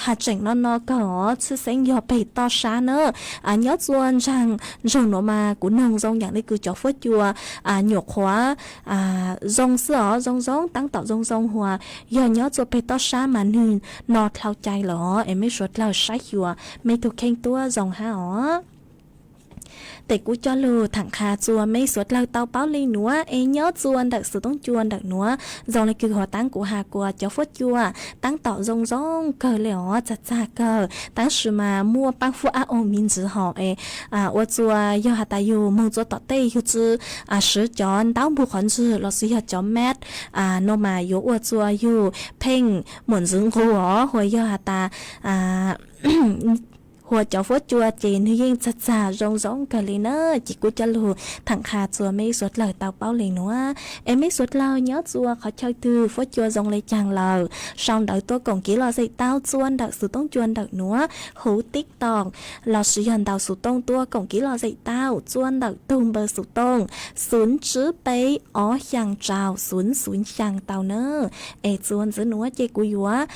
has tseem no no kawg os, tshwj xeeb yog peg toj sab na. Nyob txua ntsaag ntsoog nuav mas kuv noog zoo yaam le kws cov fuab cua nyuam qhuav zoo xwb os, zoo zoo taab tom zoo zoo hua. Yog nyob txua peg toj sab mas nwg no dlhau cai lawm os. Es mej suav dlawg saib xyuas mej tug kheej tuab zoo hab os. Tes kuv coj lug thaam qha txua mej suav dlawg tau paub le nuav. Es nyob txua ntawm xuv toob cua ntawm nuav zoo le kws huv taab kuv has kuas cov fuab cua taab tom zoo zoo kawg le os, txag txag kawg, tab sis mas muaj paab fuab ab oo miv ntxwv hom es ua txua yog has tas yug moog txua tom tej yug tsi swv cov ntaub npug qhov ntswg lossis yog cov mask no mas yuav ua txua yug pheej muam ntxwv nqug os. Hua yog has tas hua cov fuab cua ces nwg yeej txag txag zoo zoo kawg le na. Ces kuv coj lug thaam qha txua mej suav dlawg tau paub le nuav. Es mej suav dlawg nyob txua qhov chaw twg fuab cua zoo le caag lawm, sau ntawv tuaj koom kev lom zem tau txua ntawm xuv toob cua ntawm nuav, huv TikTok lossis yog ntaus xuv tooj tuaj koom kev lom zem tau txua ntawm tug npawb xuv tooj xoom tsib peb ob xyaa rau xoom xoom xyaa tau na. Es txua ntxiv nuav ces kuv yuav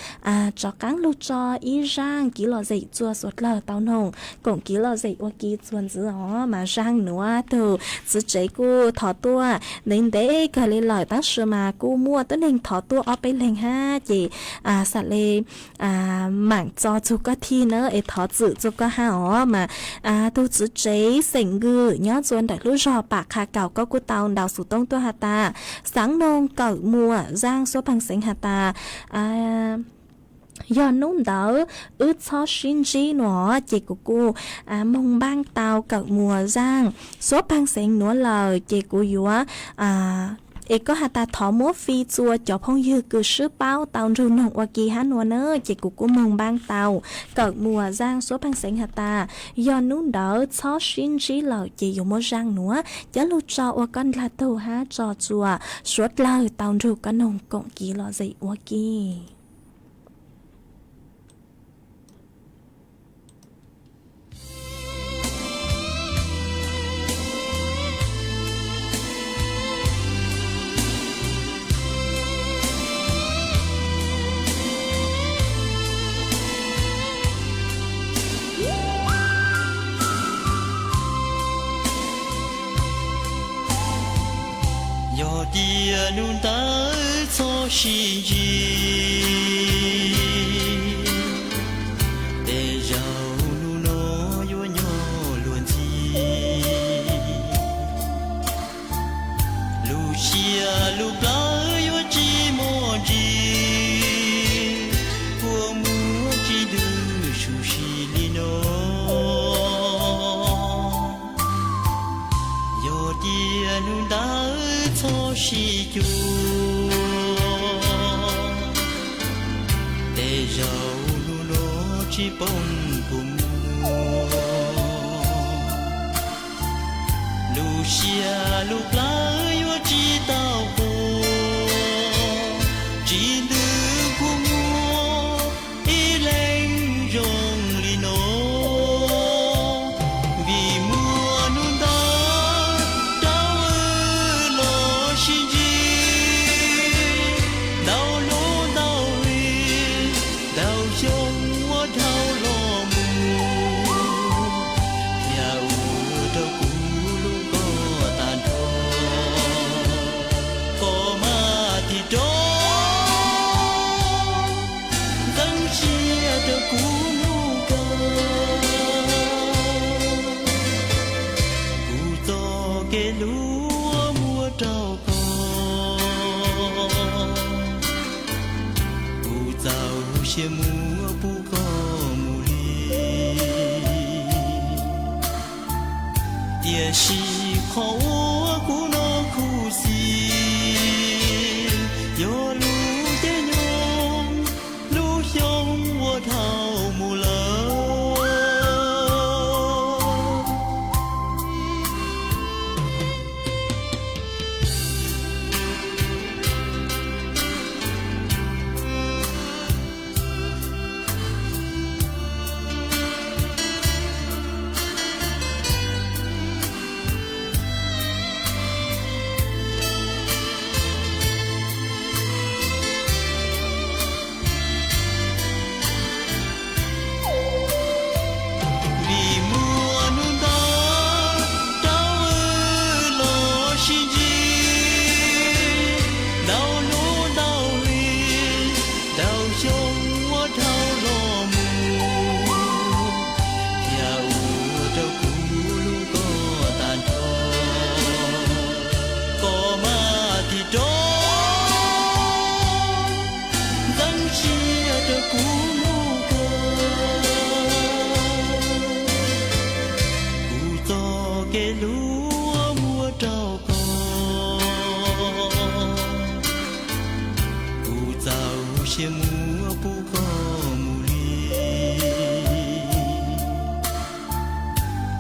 rov qaab lug tso ib zaaj kev lom zem txua suav dlawg tau noog koom kev lom zem ua ke txua ntxiv os. Mas zaaj nuav tug txiv tsev kuj thov tuaj ntev ntev kawg le lawm, tab sis mas kuj muaj tuab neeg thov tuaj ob peb leeg hab ces xam le maam txo txug koj thij na, es thov txwm txug koj hab os. Mas tug txiv tsev xeem Nkws nyob txua ntawm lub zog Pam Qha Kaum, koj kuj tau ntaus xuv tooj tuaj has tas, xaav noog Kawm Muas zaaj suab pheej xeev has tas yog nub ntawd wb txhob sib ntsib no ces kuv kuj moog npaaj tau Kawm Muas zaaj suab pheej xeev nuav lawm ces kuv yuav Es koj has tas thov muab fi txua cov phooj ywg kws swb paub tau nrug noog ua ke hab nua na, ces kuv kuj moog npaab tau. Kawm Muas Zaaj Suab Pheej Xeev has tas, yog nub ntawd txhob sib ntsib lawm ces yuav muab zaaj nuav coj lug tso ua koj ndlag tug hab tso txua suav dlawg tau nrug koj noog koom kev lom zem ua ke. Yog tias nub ntawd txhob sib ntsib, tej zaum nub no yuav nyob luag ntxhi. Lub siab lub plawv yuav tsis muaj ntsis, kua muag tsis ntws su si li no. Yog tias nub ntawd txhob sib cuag, tej zaum nub no tsis poob kua muag. Lub siab lub plawv yuav tsis tau quas, tsis ntws kua muag ib leeg zoo li no. Vim muaj nub ntawd rau wb los sib ntsib, ntau lub ntau hli, ntau xyoo ua dhau los mus, thiaj ua rau kuv hlub koj tag nrho. Koj mas tig rov ntxeev siab rau kuv hlub kawg, kuv txoj kev hlub muab rau koj, kuv txaus siab muab pub koj mus li. Tiam sis qhov uas kuv hnov khuv xim yog lub caij nyoog lub xyoo ua dhau mus lawm. Vim muaj nub ntawd rau wb los sib ntsib, ntau hnub ntau hli, ntau xyoo ua dhau los mus, thiaj ua rau kuv hlub koj tag nrho. Koj mas tig rov ntxeev siab rau kuv hlub kawg, kuv txoj kev hlub muab rau koj, kuv txaus siab muab pub koj mus li.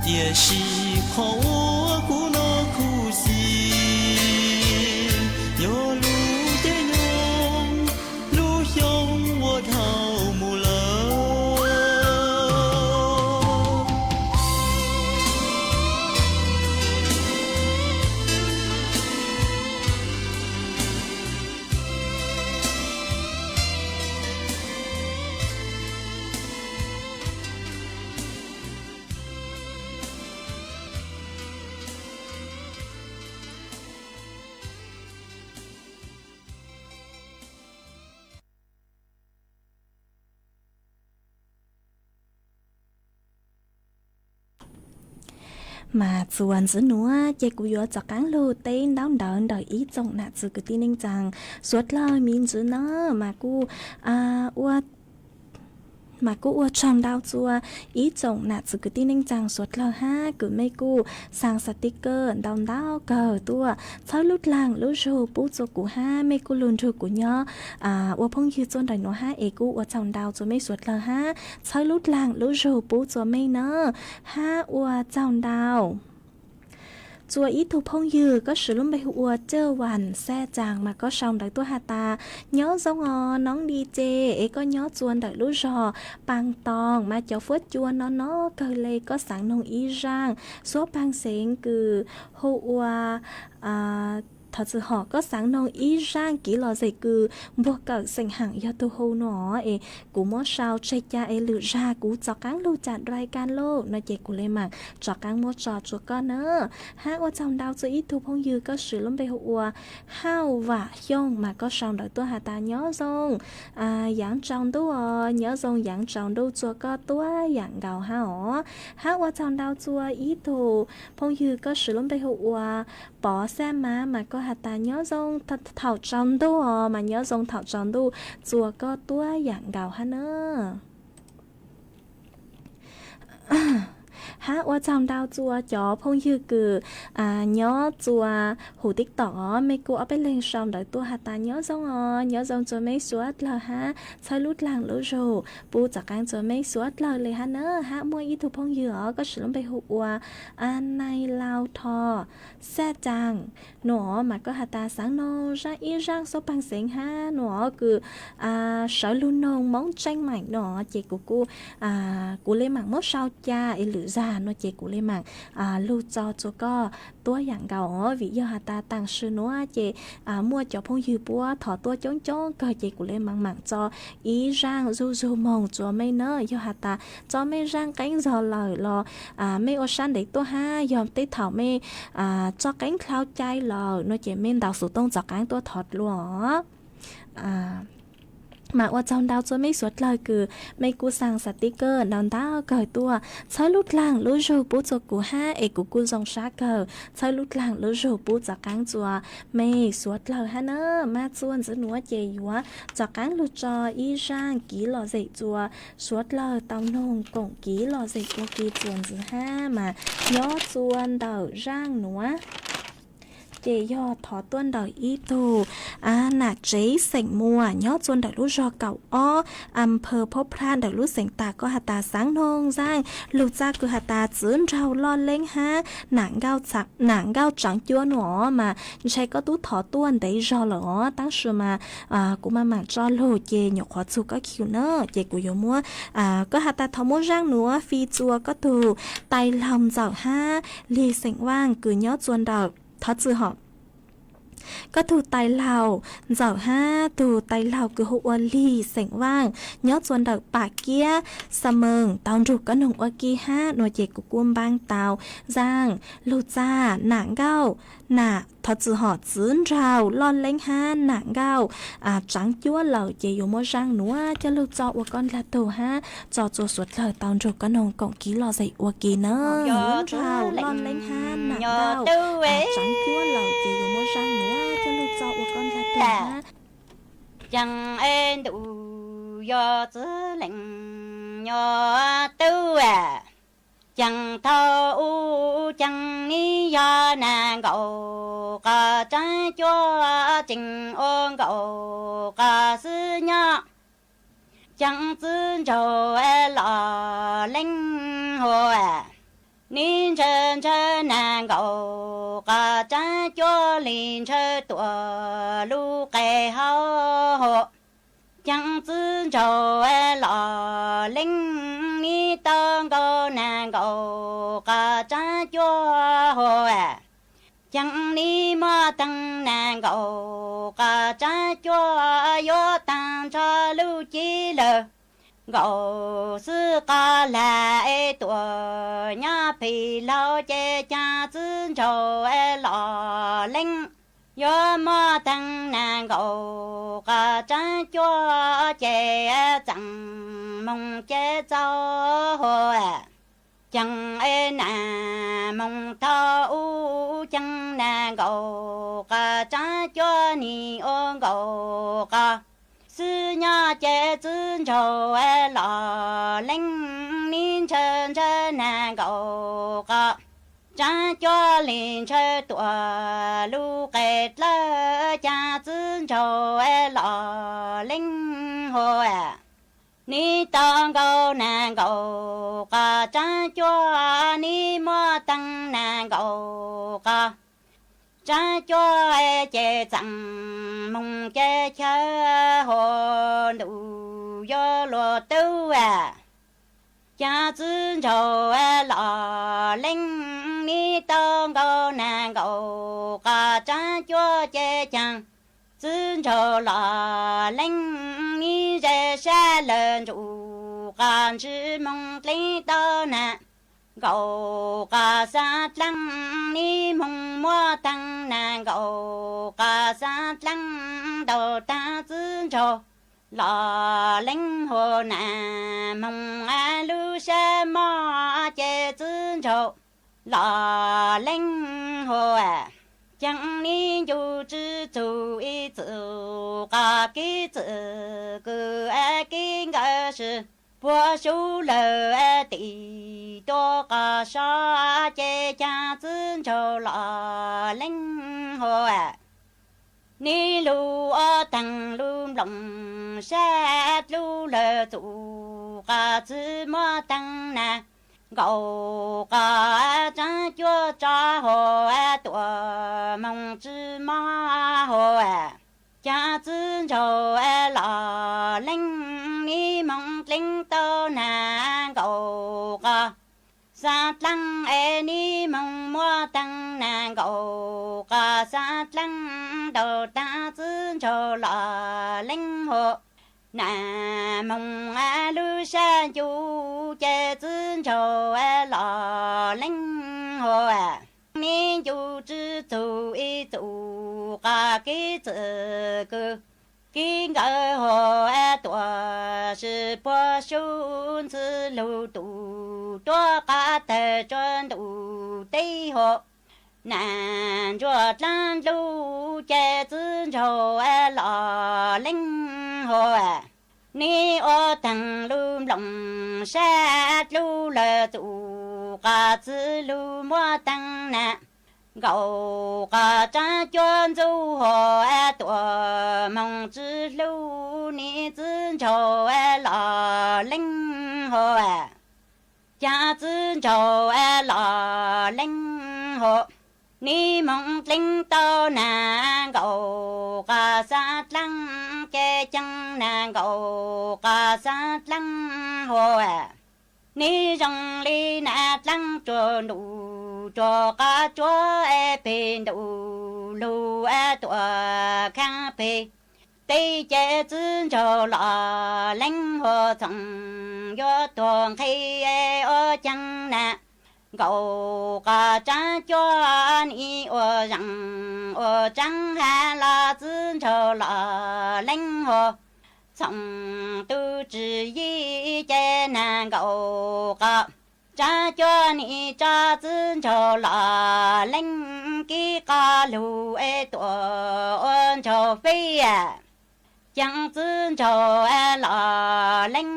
Tiam sis qhov uas kuv hnov khuv xim yog lub caij nyoog lub xyoo ua dhau mus lawm. Mas txuas ntxiv nuav ces kuv yuav rov qaab lug teb ntaub ntawv ntawm ib tsoom nam txiv kwv tij neej tsaa suav dlawg me ntsis no mas kuj ua Mas kuj ua tsaug ntau txua ib tsoom nam txiv kwv tij neej tsaa suav dlawg hab kws mej kuj xaa xav tib kawg ntau ntau kawg tuaj txhawb lub dlaag lub zug pub txua kuv hab mej kuj lug nrug kuv nyob ua phooj ywg txuj ntawm nuav hab es kuj ua tsaug ntau txua mej suav dlawg hab txhawb lub dlaag lub zug pub txua mej na hab ua tsaug ntau. Txua ib tug phooj ywg koj swv lub npe hu ua Cawj Vam Xaj Caas mas koj sau ntawv tuaj has tas, nyob zoo os Noob Li Ces, es koj nyob txua ntawm lub zog Paas Toos mas cov fuab cua no no kawg le, koj xaav noog ib zaaj suab paag xeev kws hu ua thov txwm hom koj xaav noog ib zaaj kiv lom zem kws npuag kawm xeem haam yog tug hu no es kuv muab sau tseg ca es lwm zag kuv rov qaab lug cam rai ka lauj no ces kuv le maam rov qaab muab tso txua koj na. Hab ua tsaug ntau txua ib tug phooj ywg koj swv lub npe hu ua Hauj Vam Xyooj mas koj sau ntawv tuaj has tas nyob zoo yaav tsaus ntuj os, nyob zoo yaav tsaus ntuj txua koj tuab yaam nkaus hab os. Hab ua tsaug ntau txua ib tug phooj ywg koj swv lub npe hu ua Pov Xaj Mab mas koj has tas nyob zoo thaum tsaus ntuj os mas nyob zoo thaum tsaus ntuj txua koj tuab yaam nkaus hab na. Hab ua tsaug ntau txua cov phooj ywg kws nyob txua huv TikTok os, mej kuj ob peb leeg sau ntawv tuaj has tas nyob zoo os, nyob zoo txua mej suav dlawg hab txhawb lub dlaag lub zug pub rov qaab txua mej suav dlawg le hab na. Hab muaj ib tug phooj ywg os koj swv lub npe hu ua Nai Lau Tho Xaj Caas no mas koj has tas xaav noog zaaj ib zaaj suab paag xeev hab no kws sawv lug noog Moob tseeb meem no ces kuv kuj kuv le maam muab sau ca es lwm zag no ces kuv le maam lug tso txua koj tuab yaam nkaus os, vim yog has tas taam sim nuav ces muaj cov phooj ywg puab thov tuaj coob coob kawg ces kuv le maam maam tso ib zaaj zuj zug moog txua mej na. Yog has tas tso mej zaaj qeeb zog lawm los mej ua sab ntev tuaj hab yog tej thaum mej tso qeeb dlhau cai lawm no ces mej ntaus xuv tooj rov qaab tuaj thov dlua os. Mas ua tsaug ntau txua mej suav dlawg kws mej kuj xaa xav tib kawg ntau ntau kawg tuaj txhawb lub dlaag lub zug pub txua kuv hab es kuv kuj zoo sab kawg txhawb lub dlaag lub zug pub rov qaab txua mej suav dlawg hab na. Mas txua ntxiv nuav ces yuav rov qaab lug tso ib zaaj kiv lom zem txua suav dlawg tau noog koom kiv lom zem ua ke txua ntxiv hab mas nyob txua ntawm zaaj nuav ces yog thov tuaj ntawm ib tug nam tsev xeem Muas nyob txua ntawm lub zog kaum ob, am phaw Phob Plha ntawm lub xeem Tas, koj has tas xaav noog zaaj lug txaj kws has tas txiv nraug loj leeb hab nam nkauj tsaev cuab no mas ntshe koj tub thov tuaj ntev zog lawm os, tab sis mas kuv maj mam tso lug ces nyuam qhuav txug koj kiv na, ces kuv yuav muab, koj has tas thov muab zaaj nuav fij txua koj tug tais laug Ntxawm hab Lig xeem Vaaj kws nyob txua ntawm, thov txwm hom, koj tug tais laug Ntxawm hab tug tais laug kws hu ua Lig xeem Vaaj nyob txua ntawm Pam Kiab Xa Mees tau nrug koj noog ua ke hab no ces kuv kuj npaab tau zaaj lug txaj nam nkauj, nam, thov txwm hom, txiv nraug loj leeb hab nam nkauj tsaev cuab lawm ces yuav muab zaaj nuav coj lug tso ua koj ndlag tug hab tso txua suav dlawg tau nrug koj noog koom kiv lom zem ua ke na. Txiv nraug loj leeb hab nam nkauj tsaev cuab lawm ces yuav muab zaaj nuav coj lug tso ua koj ndlag tug hab. Ceeb es ntuj yog txiv leej nyob tub, ceeb thaum u ceeb ni yog nam nkaum qos tsaev cuab ceev ua nkaum qos xwb nyob. Ceeb txiv nraug loj leeb hua, ni ntshaw ntshaw nam nkaum qos tsaev cuab li ntshaw tuam lub qe hauv hua. Ceeb txiv nraug loj leeb ni tau nkaus nam nkaum qos tsaev cuab hua. Ceeb ni muaj teeb nam nkaum qos tsaev cuab yuav taag nrho lub cib lawm. Nkaum xwb qos lag es tuam nyob phim laug ces ceeb txiv nraug loj leeb yuav muaj teeb nam nkaum qos tsaev cuab ces txeem moog ces txaus hua. Ceeb es nam moog thaum u ceeb nam nkaum qos tsaev cuab ni ua nkaum qos Txwj nyob ces txwj ntsaug los leej, nib ntshaw ntshaw nag nkaus qos, tsaab cuab li ntshaw tuam lug qes dlawb, caag txwj ntsaug los leej hov. Nib tau nkaus nag nkaus qos, tsaab cuab nib muab teeg nag nkaus qos, tsaab cuab ces txeem moog ces chaw hov ntuj yuav luag tub. Caag txwj ntsaug los leej, nib tau nkaus nag nkaus qos, tsaab cuab ces caag txwj ntsaug los leej, nib ze sab lawm ntsum qos, ntswj moog dleeb tau nag nkaus qos xaav dlaab, nib moog muab teeg nag nkaus qos xaav dlaab, ntaus taag txwj ntsaug los leej hov. Nag moog lub sab mob ces txwj ntsaug los leej hov. Caag nib ncu tsi txug ib txwm qos, kib txwm kws kib nkawd sib puag sub lawm tim tuab qos sob ces caag txwj ntsaug los leej hov. Nib lug ob teeg lug nploom sab dlub lawm txwm qos, txwm muab teeg nag nkaus qos, tsaab cuab tso hov tuam moog tsi mob hov. Caag txwj ntsaug los leej, nib moog dleeb tau nag nkaus qos xaav dlaab, es nib moog muab teeg nag nkaus qos xaav dlaab, ntaus taag txwj ntsaug los leej hov. Nag moog lub sab ncu ces txwj ntsaug los leej hov. Nib ncu tsi txug ib txwm qos, kib txwm kws kib nkawd hov tuam sib puag sub, ntxwg lug tus tuab qos tawg tsua ntuj teb hov. Nag ntsuag dlaab lug ces txwj ntsaug los leej hov. Nib ua teeg lug nploom sab dlub lawm txwm qos, txwm lug muab teeg nag nkaus qos, tsaab cuab ntxub hov tuam moog tsi hlub, nib txwj ntsaug los leej hov. Caag txwj ntsaug los leej hov. Nib moog dleeb tau nag nkaus qos xaav dlaab, ces caag nag nkaus qos xaav dlaab hov. Nib zoo li nag dlaab tsuag ntuj tsuag, qos tsuag es peg ntuj lug tuam khaab peg teb, ces txwj ntsaug los leej hov. Txhoov yuav tuag nqhis ua caag nag nkaus qos, tsaab cuab nib ua zeem ua tsaab has los txwj ntsaug los leej hov. Txhoov tub tsi yig ces nag nkaus qos, tsaab cuab nib tso txwj ntsaug los leej, kib qos lug es tuam ua ntsaug feb. Caag txwj ntsaug los leej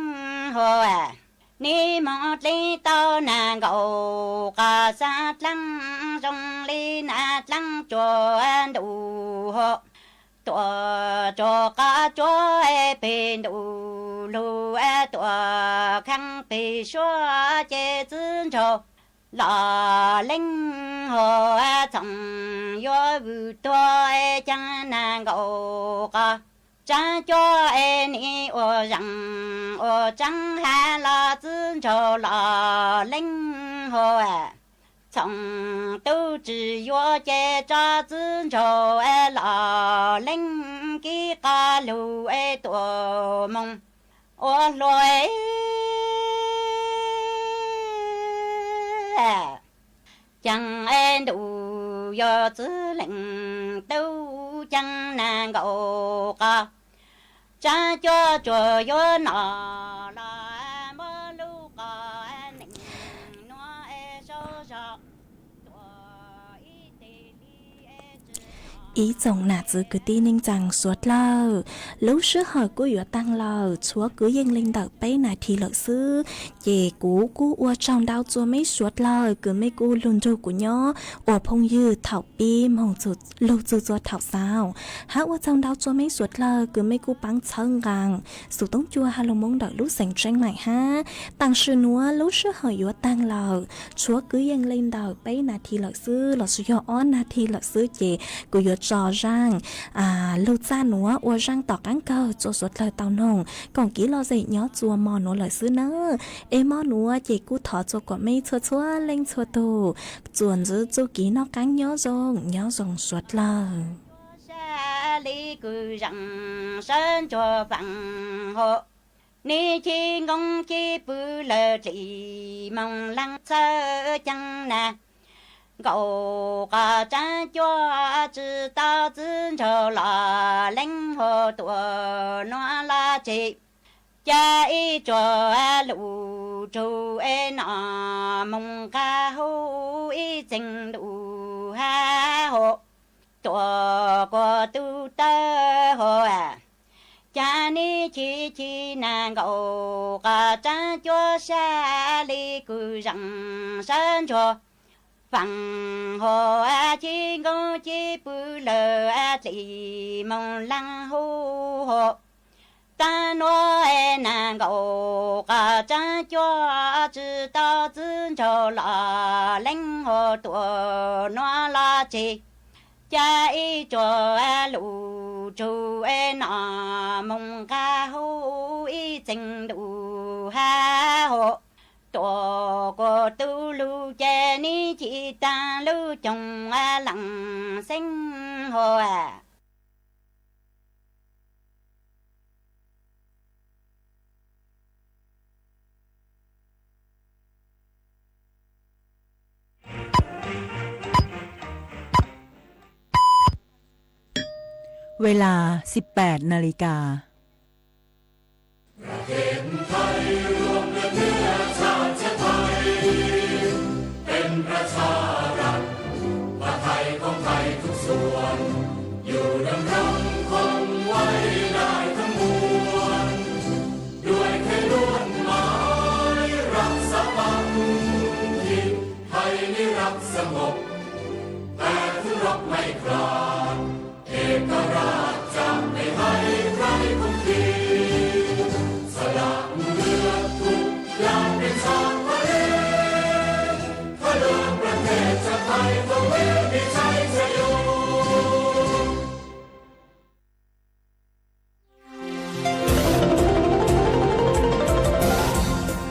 hov. Nib moog dleeb tau nag nkaus qos xaav dlaab, zoo li nag dlaab tsuag ntuj hov, tuam tsuag qos tsuag peg ntuj lug tuam khaab peg suab, ces txwj ntsaug los leej hov. Txhoov yuav vwm tuag caag nag nkaus qos, tsaab cuab es nib ua zeem ua tsaab has los txwj ntsaug los leej hov. Txhoov tub tsi yuav ces tso txwj ntsaug los leej, kib qos lug es tuam moog ua hlua. Caag es ntuj yuav txwv leej tub, caag nag nkaus qos, tsaab cuab tsuag yuav noj los muab lub qos neeg nuav es sau zog tuam ib teg li es tsi noj. Ib tsoom nam txiv kwv tij neej tsaa suav dlawg, lub sij hawm kuj yuav taag lawm, tshuav kwv yeej le ntawm peb nas this lawm xwb, ces kuv kuj ua tsaug ntau txuas mej suav dlawg kws mej kuj lug nrug kuv nyob ua phooj ywg thaum pib moog lug txug txua thaum xaus. Hab ua tsaug ntau txuas mej suav dlawg kws mej kuj paab txhawb nqaa Xuv Toob Cua Halo Moob ntawm lub xeev Tseeb Maim hab. Taam sim nuav lub sij hawm yuav taag lawm, tshuav kwv yeej le ntawm peb nas this lawm xwb lossis yog ob nas this lawm xwb, ces kuv yuav tso zaaj lug txaj nuav ua zaaj tom qaab kawg txuas suav dlawg tau noog koom kiv lom zem nyob txuas mo nuav lawm xwb nawb. Es mo nuav ces kuj thov txuas kuas mej txhua txhua leej txhua tug txuas ntxiv txuj kev noj qaab nyob zoo, nyob zoo suav dlawg. Sab li kws zeem sab ntsuag faam hos, nib ci nkoob ci pw lawm dlim moog laag txhawj ceeb na. Nkaus qos tsaab cuab tsi tau txwb nraug los leej hos tuam nuav los tseg. Ca ib tsuag luj tsug es nom moog nqag huv ib txeeg luj hab hos tuam kuas tub tawb hos. Ca nib ci ci na nkaus qos tsaab cuab sab li kws zeem sab ntsuag faam hos, ci nkoob ci pw lawm dlim moog laag huv hos. Taag nuav na nkaus qos tsaab cuab tsi tau txwb nraug los leej hos tuam nuav los tseg. Ca ib tsuag luj tsug es nom moog nqag huv ib txeeg luj hab hos tuam kuas tub lug ces nib ci taag lub coog laam xeeb hos. เวลา สิบแปดนาฬิกา ประเทศไทยรวมเลือดเนื้อชาติไทย เป็นประชารัฐ ว่าไทยของไทยทุกส่วน อยู่ดำรงคงไว้ได้ทั้งมวล ด้วยไทยล้วนหมายรักสามัคคี ไทยนี้รักสงบ แต่ถึงรบไม่กล้า เอกราชจะไม่ให้ใครคุมขีด สละเลือดทุกอย่างเป็นชาติทะเล ถ้าเลือกประเทศชาติไทย ก็ไม่มีชัยชโย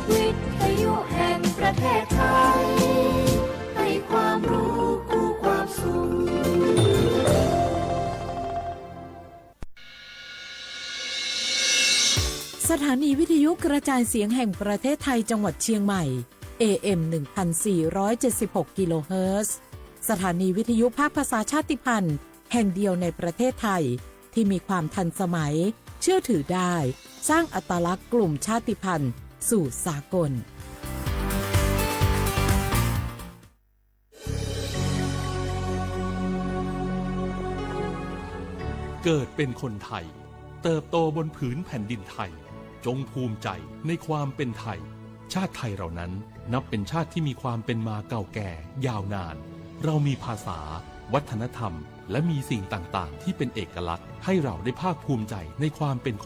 วิทยุแห่งประเทศไทย ให้ความรู้คู่ความสุข สถานีวิทยุกระจายเสียงแห่งประเทศไทยจังหวัดเชียงใหม่ เอ เอ็ม หนึ่งพันสี่ร้อยเจ็ดสิบหก กิโลเฮิรตซ์ สถานีวิทยุภาคภาษาชาติพันธุ์แห่งเดียวในประเทศไทย ที่มีความทันสมัย เชื่อถือได้ สร้างอัตลักษณ์กลุ่มชาติพันธุ์สู่สากล เกิดเป็นคนไทย เติบโตบนผืนแผ่นดินไทย จงภูมิใจในความเป็นไทย ชาติไทยเรานั้นนับเป็นชาติที่มีความเป็นมาเก่าแก่ยาวนาน เรามีภาษา วัฒนธรรม และมีสิ่งต่างๆ ที่เป็นเอกลักษณ์ให้เราได้ภาคภูมิใจในความเป็นคน